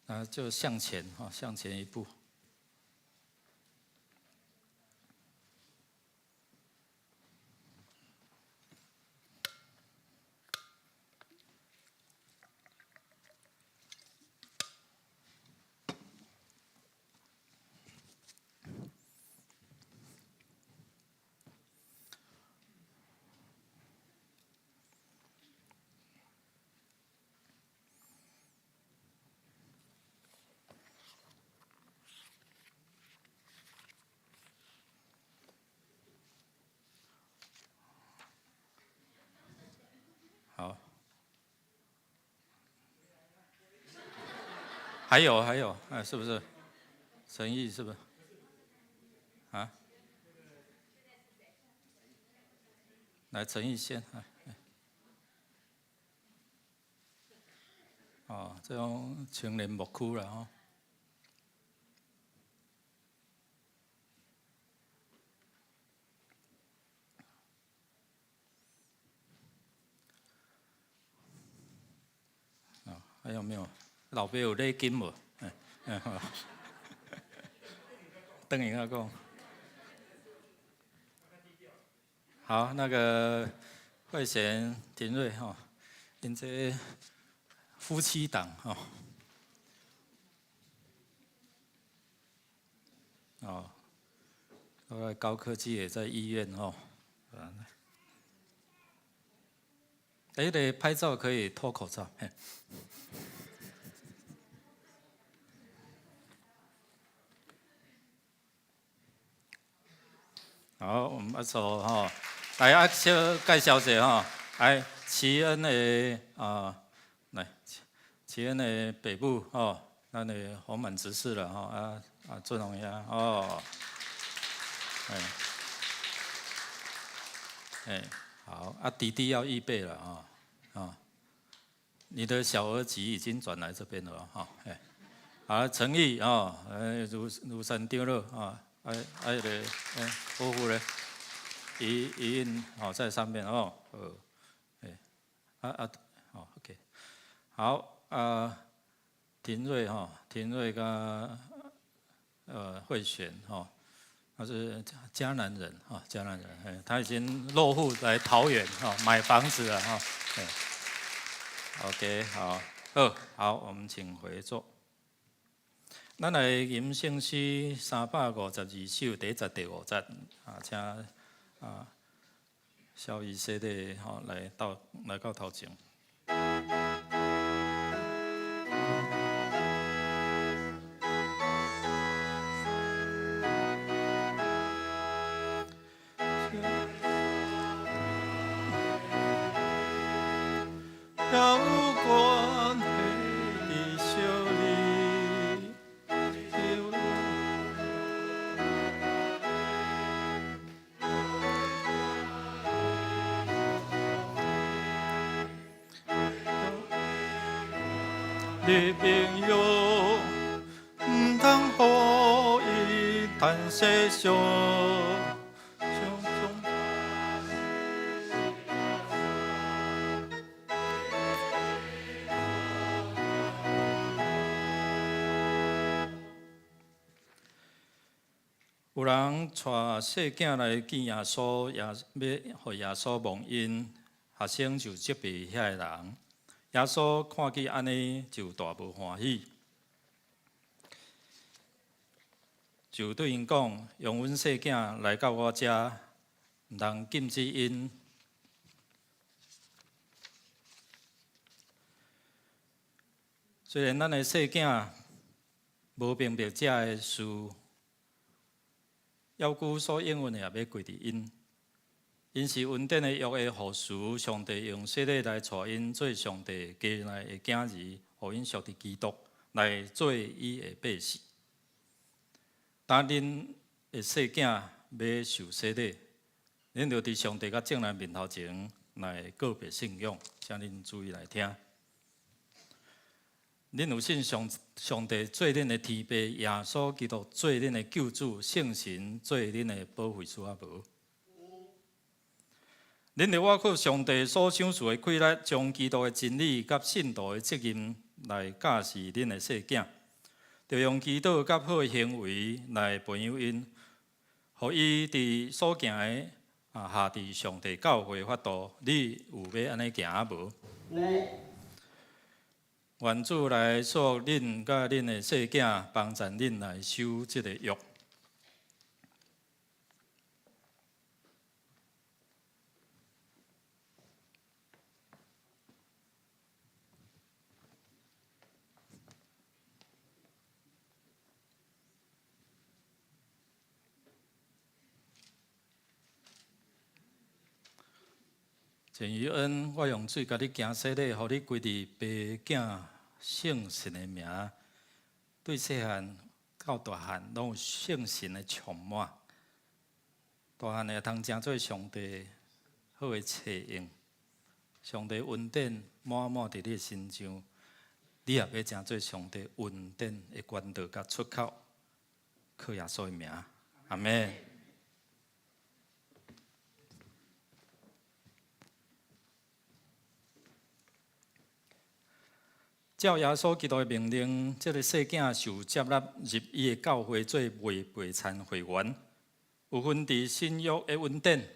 那就向前哈，向前一步。好，還有還有，哎，是不是？陳毅是不是？啊？來，陳毅先，哎，哦，這種青年牧區啦吼。還有沒有？老爸有禮金無？哎，好。等下講。好，那個慧賢、廷瑞吼，𪜶這夫妻檔吼，哦，後來高科技也在醫院吼，哎，對，拍照可以脫口罩。嘿。好，我們阿嫂吼，來啊，小介紹者吼，來齊恩的啊，來齊恩的北部吼，咱的洪滿執事了吼，啊啊，俊宏兄哦，哎，哎，好，啊弟弟要預備了啊，啊，你的小兒子已經轉來這邊了哈，哎，好，陳毅哦，哎，如如山長老啊。哎哎個，哎，伯父咧，伊伊因哦在上面哦，哎，啊啊，好，OK，好啊，廷瑞吼，廷瑞佮慧璇吼，他是嘉南人哈，嘉南人，哎，他已經落戶來桃園哈，買房子了哈，哎，OK，好，好，好，我們請回座。咱來吟聖詩352首第一節第五節啊，請啊蕭醫師的吼來到來到頭前。你朋友，毋通予伊趁世上。有人帶細囝來見耶穌，也欲予耶穌摸𪜶，學生就責備遐个人。耶穌看見按呢，就大無歡喜，就對𪜶講：容阮細囝來到我遮，毋通禁止𪜶。雖然咱的細囝無明白遮的事，猶閣所應允的也欲歸佇𪜶。𪜶是恩典的約的後嗣，上帝用洗禮來帶𪜶做上帝家內的囝兒，予𪜶屬佇基督來做伊的百姓。當恁的細囝欲受洗禮，恁就佇上帝佮眾人面頭前來告白信仰，請恁注意來聽。恁有信上上帝做恁的天父，耶穌基督做恁的救主，聖神做恁的保惠師啊無？恁著倚靠上帝所賞賜的氣力，將基督的真理佮信徒的責任來教示恁的細囝，著用祈禱佮好的行為來培養𪜶，予伊佇所行的啊合佇上帝教誨法度。你有欲按呢行啊無？有。願主來賜福恁佮恁的細囝，幫贊恁來守這个約。陳宇恩，我用水共你行洗禮，予你歸佇父囝聖神的名，對細漢到大漢，攏有聖神的充滿。大漢會通成做上帝好的冊用，上帝恩典滿滿佇你的身上，你也欲成做上帝恩典的管道佮出口，靠耶穌的名，阿們。照耶穌基督的命令，這个細囝受接納入伊的教會做袂背餐會員，有分佇新約的恩典，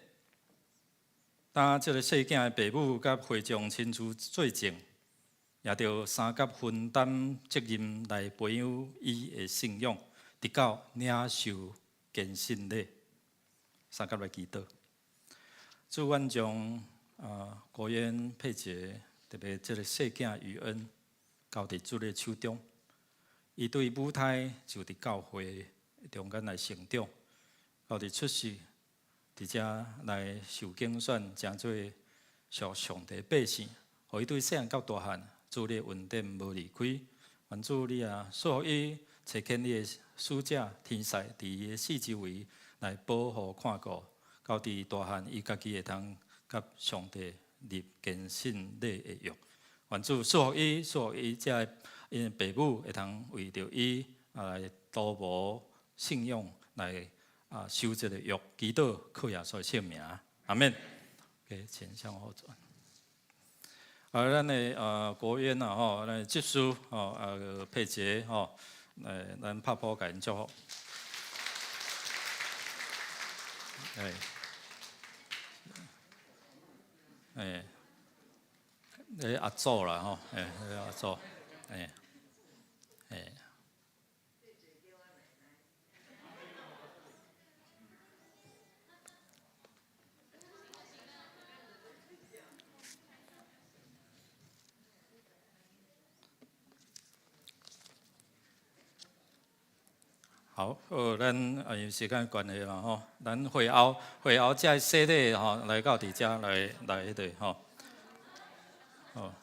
當這个細囝的爸母佮會眾親自做證，也著相佮分擔責任來培養伊的信仰，直到領受堅信禮，相佮來祈禱。主，阮將國淵佩潔，特別這个細囝宇恩，交佇主的手中。伊對母胎就佇教會中間來成長，到佇出世，佇遮來受揀選，成做屬上帝百姓。予伊對細漢到大漢，主你的恩典無離開。願主你啊，賜予伊差遣你的使者天使，佇伊的四周圍來保護看顧，到佇大漢，伊家己會通佮上帝立堅信禮的約。願主賜福伊，賜福伊遮𪜶的爸母會通為著伊來塗無信仰來守這个約，祈禱靠耶穌聖名，阿們。給請向後轉。咱的國淵啊吼，咱的執事吼佩潔吼，來咱拍噗共𪜶祝福。哎，哎，欸阿祖啦吼，欸阿祖，欸，欸。好，好，咱因為時間關係啦吼，咱會後會後才洗禮吼，來到佇遮來來彼個吼。好。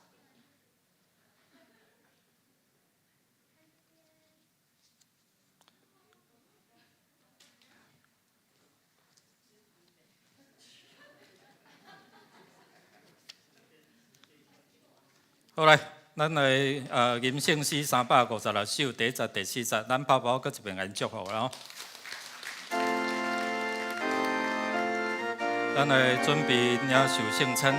好來，咱來吟聖詩356首，第一節、第四節，咱拍噗閣一遍共𪜶祝福啦吼。咱來準備領受聖餐。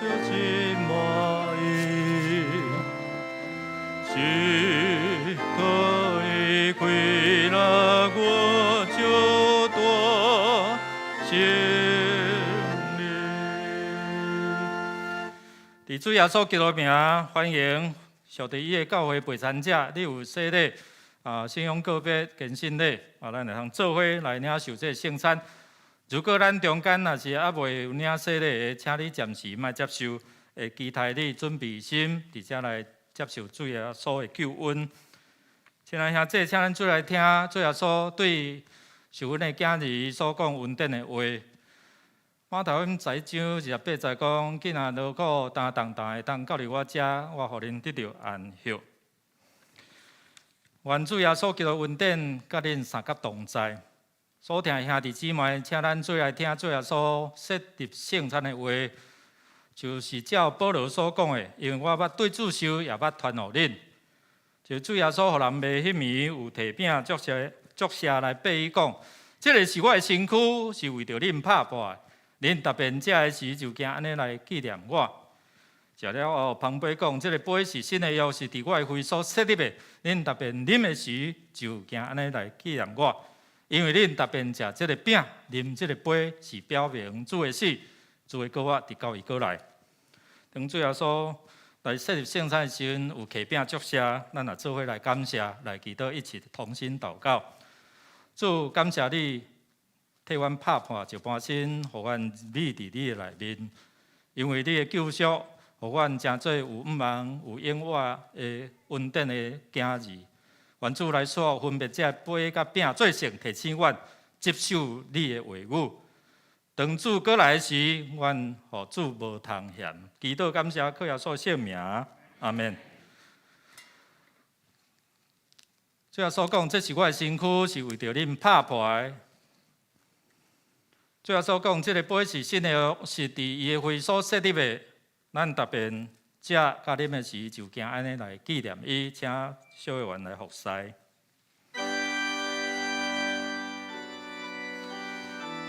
真滿意，是可以快樂，我就多謝你。佇主耶穌基督名，歡迎屬佇伊的教會陪餐者，你有洗禮啊，信仰告別、堅信禮啊，咱會通做伙來領受這个聖餐。如果咱中間若是猶未有領洗禮的，請你暫時莫接受，會期待你準備心，佇遮來接受主耶穌的救恩。親愛兄弟，請咱做來聽主耶穌對受阮的囝兒所講恩典的話。馬太福音十一章28節講：囝仔勞苦擔重擔的，當到佇我遮，我予恁得著安息。願主耶穌基督恩典佮恁相佮同在。所疼的兄弟姊妹，請咱做來聽主耶穌設立聖餐的話，就是照保羅所講的，因為我捌對主受，也捌傳予恁。就主耶穌予人賣彼暝，有提餅祝謝祝謝來擘伊講：這个是我的身軀，是為著恁拍破的。恁逐遍食的時，就行按呢來紀念我。食了後，捧杯講：這个杯是新的約，是佇我的血所設立的。恁逐遍啉的時，就行按呢來紀念我。因為恁逐遍食這个餅，啉這个杯，是表明主的死，主會閣活，直到伊閣來。當主耶穌來設立聖餐的時陣，有擘餅祝謝，咱也做伙來感謝，來祈禱，一起同心禱告。主，感謝你替阮拍破一般身，予阮美佇你的內面。因為你的救贖，予阮成做有向望、有永活的恩典的囝兒。願主來賜分別這杯佮餅做聖，提醒阮接受你的話語。當主閣來時，阮予主無通嫌。祈禱感謝，靠耶穌聖名，阿們。主耶穌講，這是我的身軀，是為著恁拍破的。主耶穌講，這个杯是新的約，是佇伊的血所設立的。咱逐遍食佮啉的時，就行按呢來紀念伊，請小會員來服侍。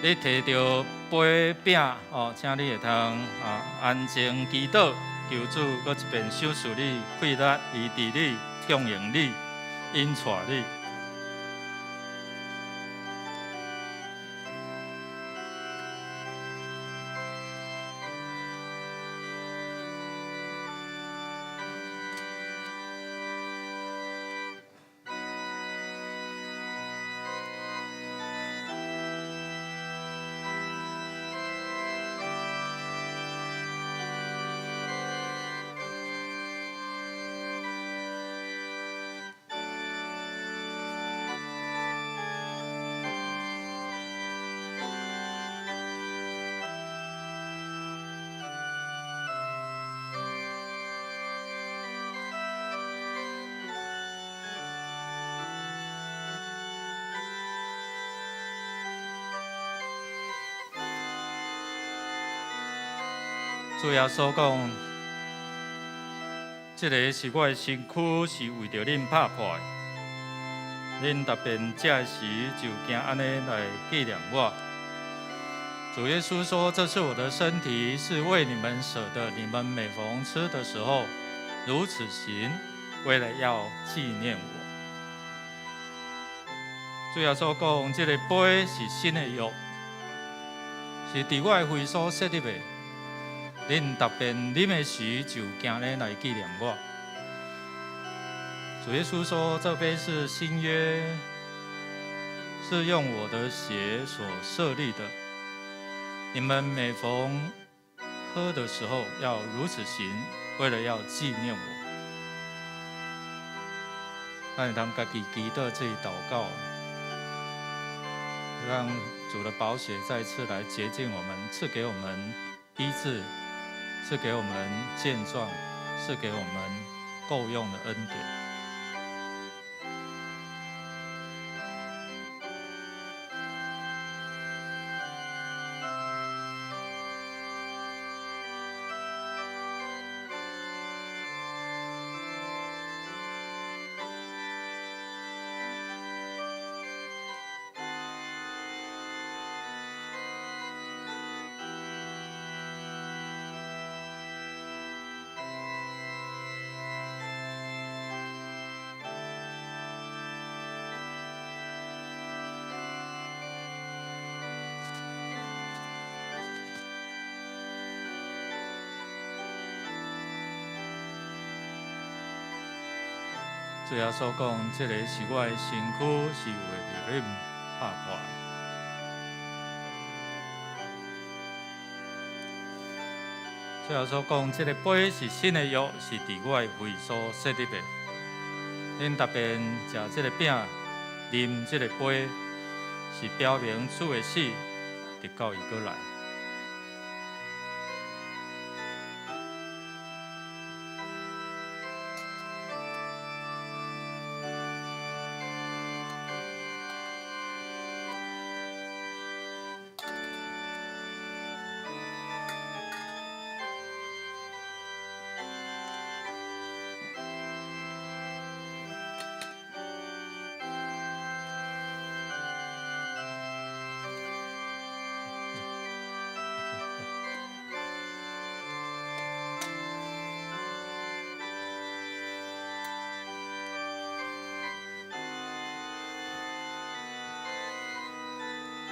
你提著杯餅哦，請你會通啊安靜祈禱，求主閣一遍賞賜你氣力、醫治你、供應你、引帶你。主耶穌講：這个是我的身軀，是為著恁拍破的。恁逐遍食的時，就行按呢來紀念我。主耶穌說：這是我的身體，是為你們捨的。你們每逢吃的時候，如此行，為了要紀念我。主耶穌講：這个杯是新的約，是佇我的血所設立的。恁逐遍啉的時，就行呢來紀念我。主耶穌說：這杯是新約，是用我的血所設立的。你們每逢喝的時候，要如此行，為了要紀念我。咱會當家己祈禱，自己禱告，讓主的寶血再次來潔淨我們，賜給我們醫治，賜給我們健壯，賜給我們夠用的恩典。主耶穌講：這个是我的身軀，是為著恁拍破。主耶穌講：這个杯是新的約，是佇我的血所設立的。恁逐遍食這个餅，啉這个杯，是表明主的死，直到伊閣來。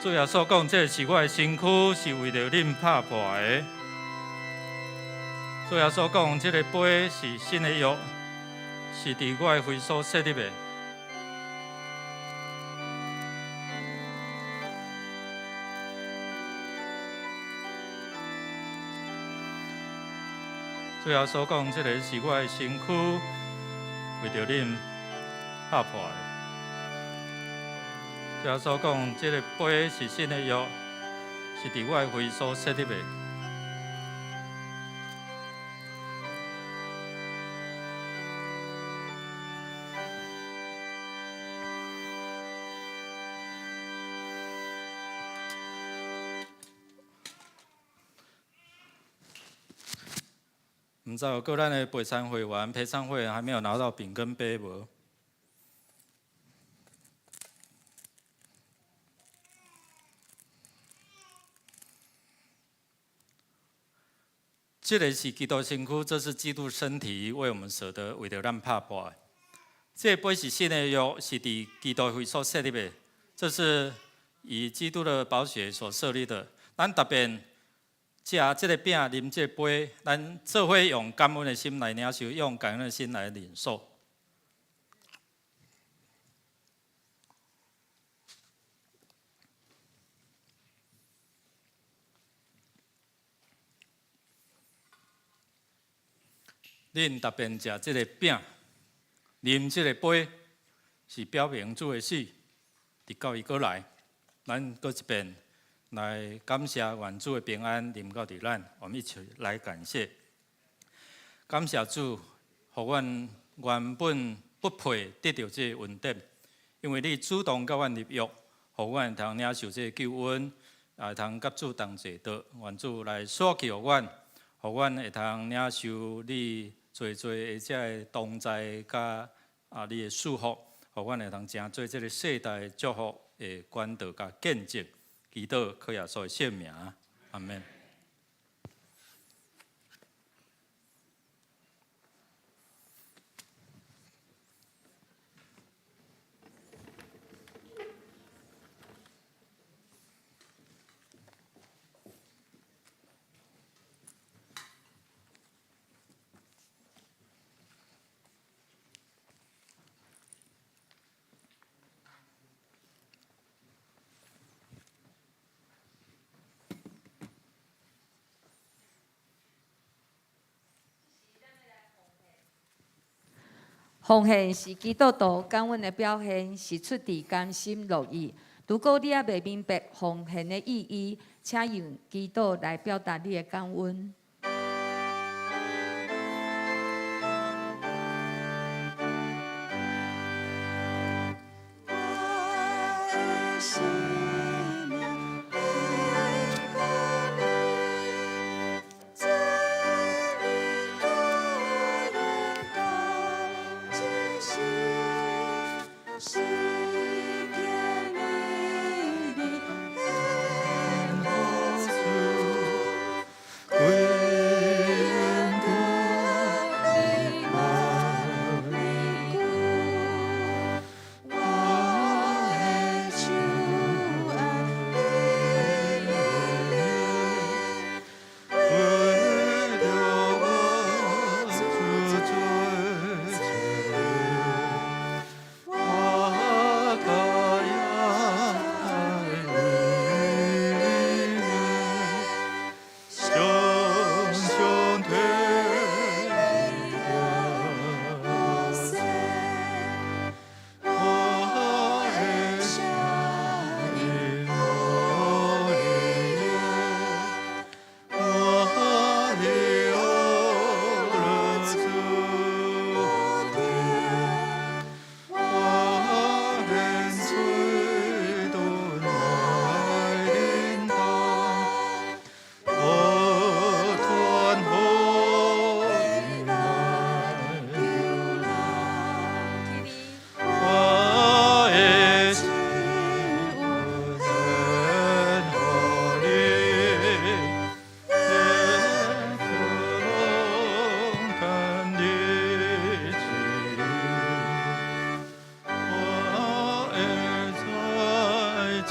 主耶穌講：這是我的身軀，是為著恁拍破的。主耶穌講：這个杯是新的約，是佇我的血所設立的。主耶穌講：這个是我的身軀，為著恁拍破的。主耶穌講：這个杯是新的約，是佇我的血所設立的。毋知有閣咱的陪餐會員、陪餐會員還沒有拿到餅跟杯無？這个是基督身軀，這是基督身體為我們捨的，為著咱拍破的。這個杯是新的約，是佇基督血所設立的，這是以基督的寶血所設立的。咱特別食這个餅，啉這個杯，咱做伙用感恩的心來領受，用感恩的心來領受。恁特別食這个餅，啉這個杯，是表明主的死，直到伊閣來。咱閣一遍來感謝願主的平安臨到佇咱，我們一起來感謝，感謝主，予阮原本不配得著這个恩典，因為你主動佮阮立約，予阮會通領受這個救恩，會通佮主同坐桌。願主來賜予阮，予阮會通領受你濟濟的這个同在佮你的祝福，予阮會通成做這个世代祝福的管道佮見證。祈禱靠耶穌的聖名，阿們。奉獻是基督徒感恩的表現，是出自甘心樂意。如果你猶未明白奉獻的意義，請用祈禱來表達你的感恩。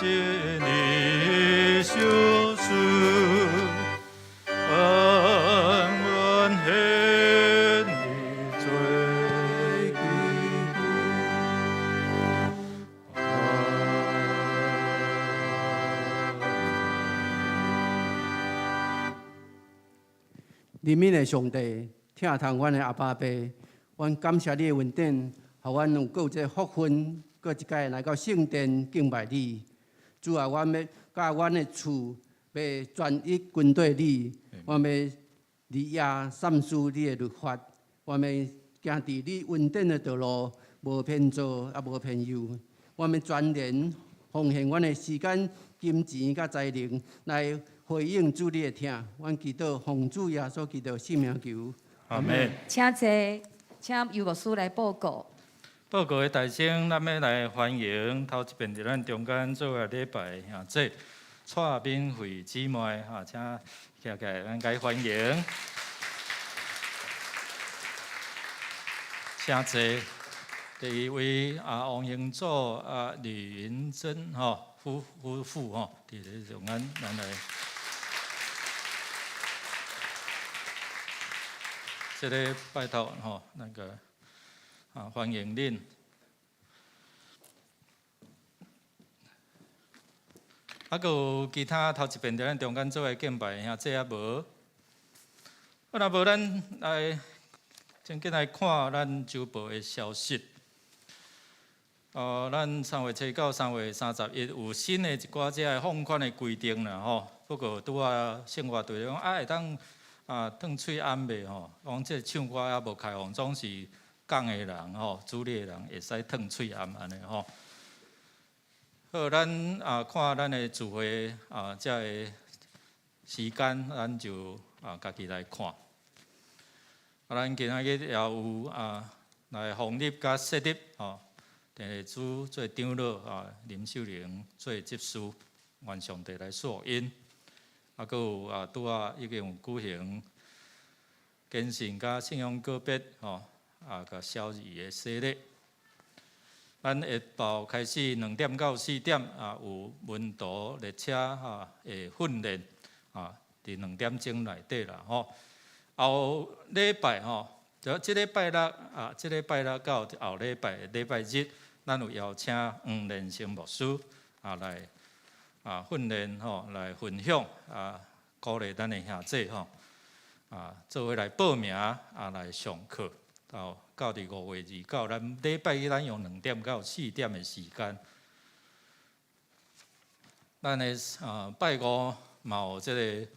見你。憐憫的上帝，疼痛阮的阿爸父，阮感謝你的恩典，予阮有閣有這个福分，閣一擺來到聖殿敬拜你。主啊，阮欲佮阮的厝欲專一跟綴你，阮欲日夜三思你的律法，阮欲行佇你恩典的道路，無偏左也無偏右。阮欲全然奉獻阮的時間、金錢佮才能來回應主你的疼。阮祈禱奉主耶穌基督聖名求。阿門。請坐，請尤牧師來報告。報告的大先，咱欲來歡迎頭一遍佇咱中間做伙禮拜兄姐蔡敏慧姊妹，哈，請徛起來，咱共伊歡迎。請坐。第二位啊，王英祖啊，李雲珍吼夫婦吼，佇咧中間，咱來。這个拜託吼，那个啊，歡迎恁。啊，閣有其他頭一遍佇咱中間做伙敬拜兄姐猶無？啊，若無咱來先緊來看咱週報的消息。咱3月7到3月31有新的一寡這个放寬的規定啦吼。不過拄仔生活隊講啊，會當啊褪喙罨袂吼？講這个唱歌猶無開放，總是仝的人吼，主禮的人會使褪喙罨按呢吼。好，咱啊看咱的聚會啊，這个時間，咱就啊家己來看。啊，咱今仔日也有啊來封立佮設立吼，鄭主做長老啊，林秀玲做執事，願上帝來賜福𪜶。啊，閣有啊，拄仔已經有舉行堅信佮信仰告別吼，啊，佮小儀的洗禮。咱下晝開始2點到4點啊，有門徒列車哈的訓練啊，佇2點鐘內底啦吼。後禮拜吼，就這禮拜六啊，這禮拜六到後禮拜禮拜日，咱有邀請黃連生牧師啊來啊訓練吼，來分享啊，鼓勵咱的兄弟吼啊，做伙來報名啊來上課。到佇5月29，咱禮拜一咱用2點到4點的時間。咱的啊拜五嘛有這个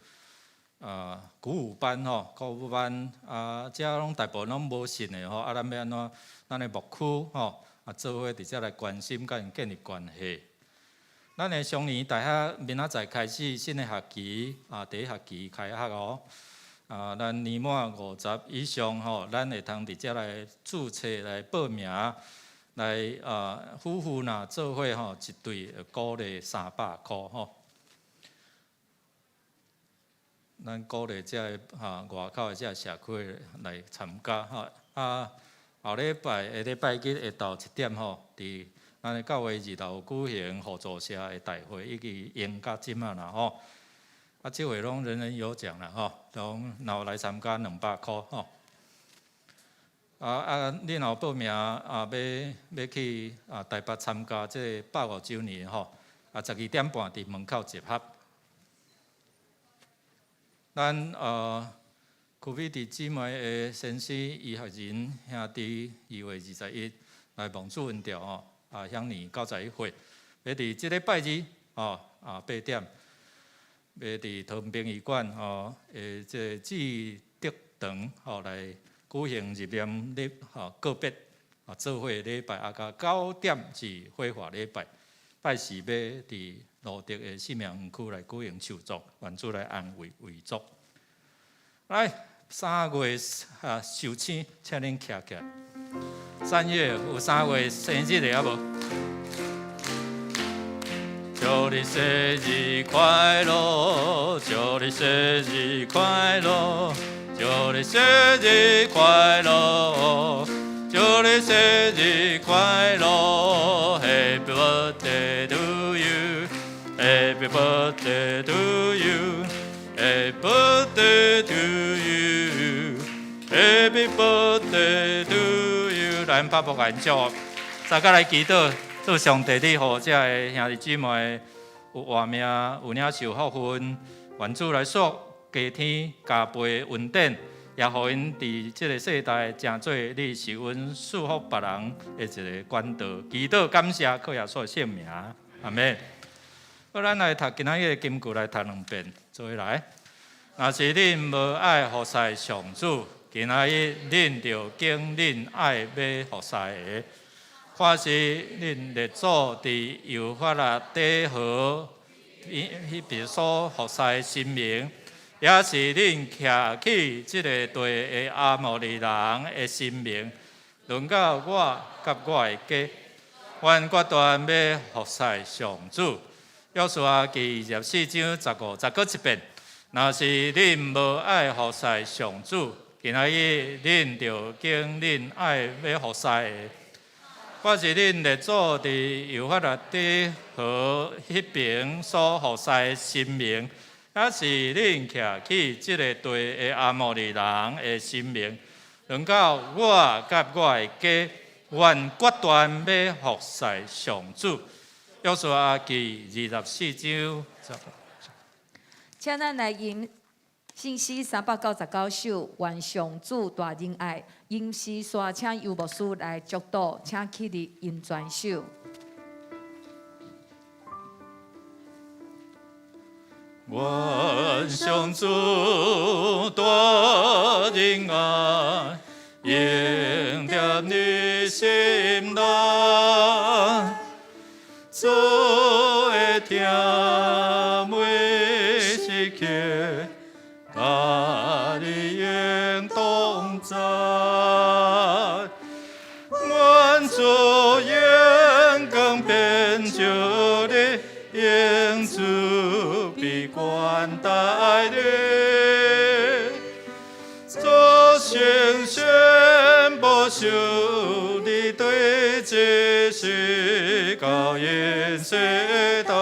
啊鼓舞班吼，鼓舞班啊，這攏大部分攏無信的吼，啊，咱欲按怎？咱的牧區吼啊，做伙佇遮來關心，佮𪜶建立關係。咱的雙年大學明仔載開始新的學期啊，第一學期開學哦。啊，咱年滿50以上吼，咱會通佇遮來註冊來報名，來啊，夫婦若做伙吼，一對會鼓勵300箍吼。咱鼓勵遮个哈外口的遮个社區來參加吼。啊，後禮拜下禮拜日下晝1點吼，佇咱的教會二樓舉行互助社的大會，已經用到這馬啦吼。啊，這回攏人人有獎啦吼，攏若有來參加200箍吼。啊啊，你若有報名啊，欲去啊台北參加這个105週年吼，啊12點半佇門口集合。咱區美弟姊妹的先生醫學仁兄弟2月21來望主恩召吼，啊享年91歲，欲佇這禮拜二吼啊8點。欲佇桃園殯儀館吼，這个志德堂吼來舉行入殮禮吼告別啊，做伙禮拜啊，佮9點是火化禮拜，拜四欲佇蘆竹的生命園區來舉行樹葬，願主來安慰遺族。來，三月啊壽星，請恁徛起來。3月有三月生日的猶無？祝你生日快樂，祝你生日快樂，祝你生日快樂，祝你生日快樂，Happy birthday to you，Happy birthday to you，Happy birthday to you，Happy birthday to you。來，拍噗來祝福，大家來祈禱。祝上帝你予這个兄弟姊妹有活命，有領受福分，願主來賜加添加倍恩典，也予𪜶佇這个世代成做你是阮祝福別人的一个管道。祈禱感謝，靠耶穌的聖名，阿們。好，咱來讀今仔日的金句來讀兩遍，做伙來。若是恁無愛服侍上主，今仔日恁就揀恁愛欲服侍的。看是恁列祖佇幼發拉底河彼邊所服侍的神明，抑是恁徛起這个地的阿摩利人的神明，輪到我佮我的家，阮決斷欲服侍上主。約書亞記24章15節，閣一遍。若是恁無愛服侍上主，今仔日恁就揀恁愛欲服侍的。看是恁列祖佇幼發拉底河彼邊所服侍的神明，抑是恁徛起這个地的阿摩利人的神明，輪到我佮我的家，阮決斷欲服侍上主。約書亞記24章。請咱來吟聖詩399首，願上主大仁愛，吟詩煞請游牧師來祝禱，請起立吟全首。願上主大仁愛，永踮你心內，主的疼每時刻，佮你永同在。願主眼光遍照你，用慈悲關待你，主誠實保守你，對這世到永世代。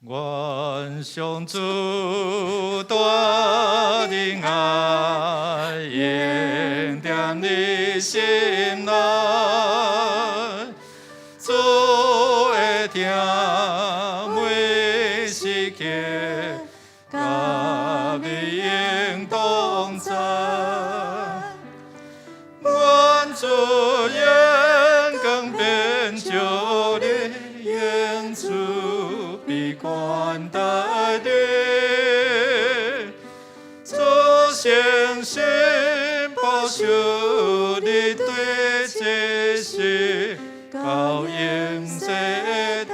願上主大仁愛，永踮你心內，主的疼每時刻，佮你永同在。願主眼光遍照你，用慈悲關待你，主誠實保守你，對這世到永世代。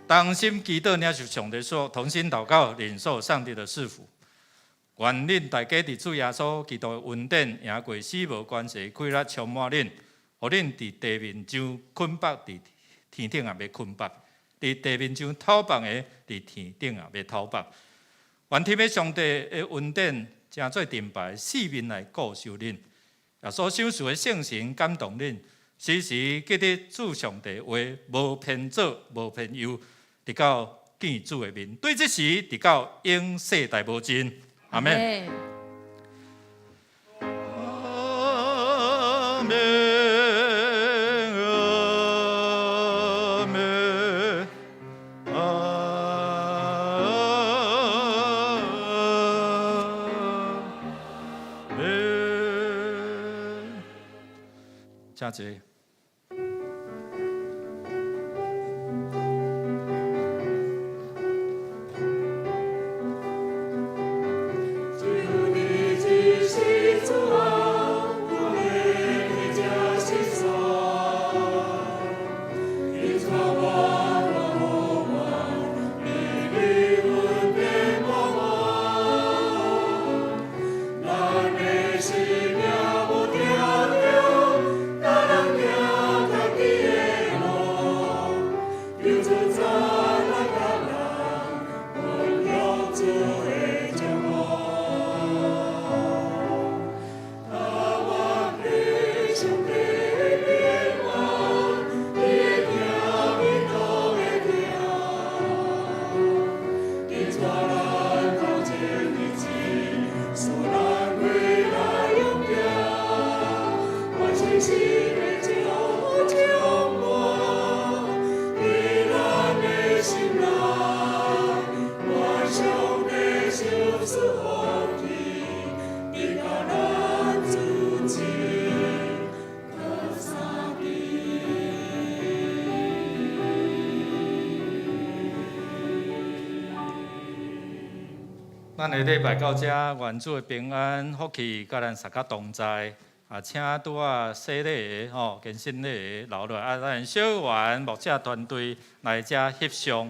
同心祈禱，領受上帝說，同心禱告，領受上帝的賜福。願恁大家佇主耶穌基督的恩典，贏過死無關係，快樂充滿恁，予恁佇地面上捆縛，佇天頂也欲捆縛；佇地面上透放的，佇天頂也欲透放。願天父上帝的恩典，成做盾牌，四面來顧守恁。耶穌賞賜的聖神感動恁，時時記得主上帝話，無偏左，無偏右，直到見主的面。對這時，直到永世代無盡。阿們。阿們，阿們，阿們。請坐。咱的生命有定定，賜福氣，得到咱主前閣相見。咱的禮拜到遮，願主的平安、福氣，佮咱大家同在。啊，請拄仔洗禮的吼，堅振禮的留落來，啊，咱小員牧者團隊來遮翕相。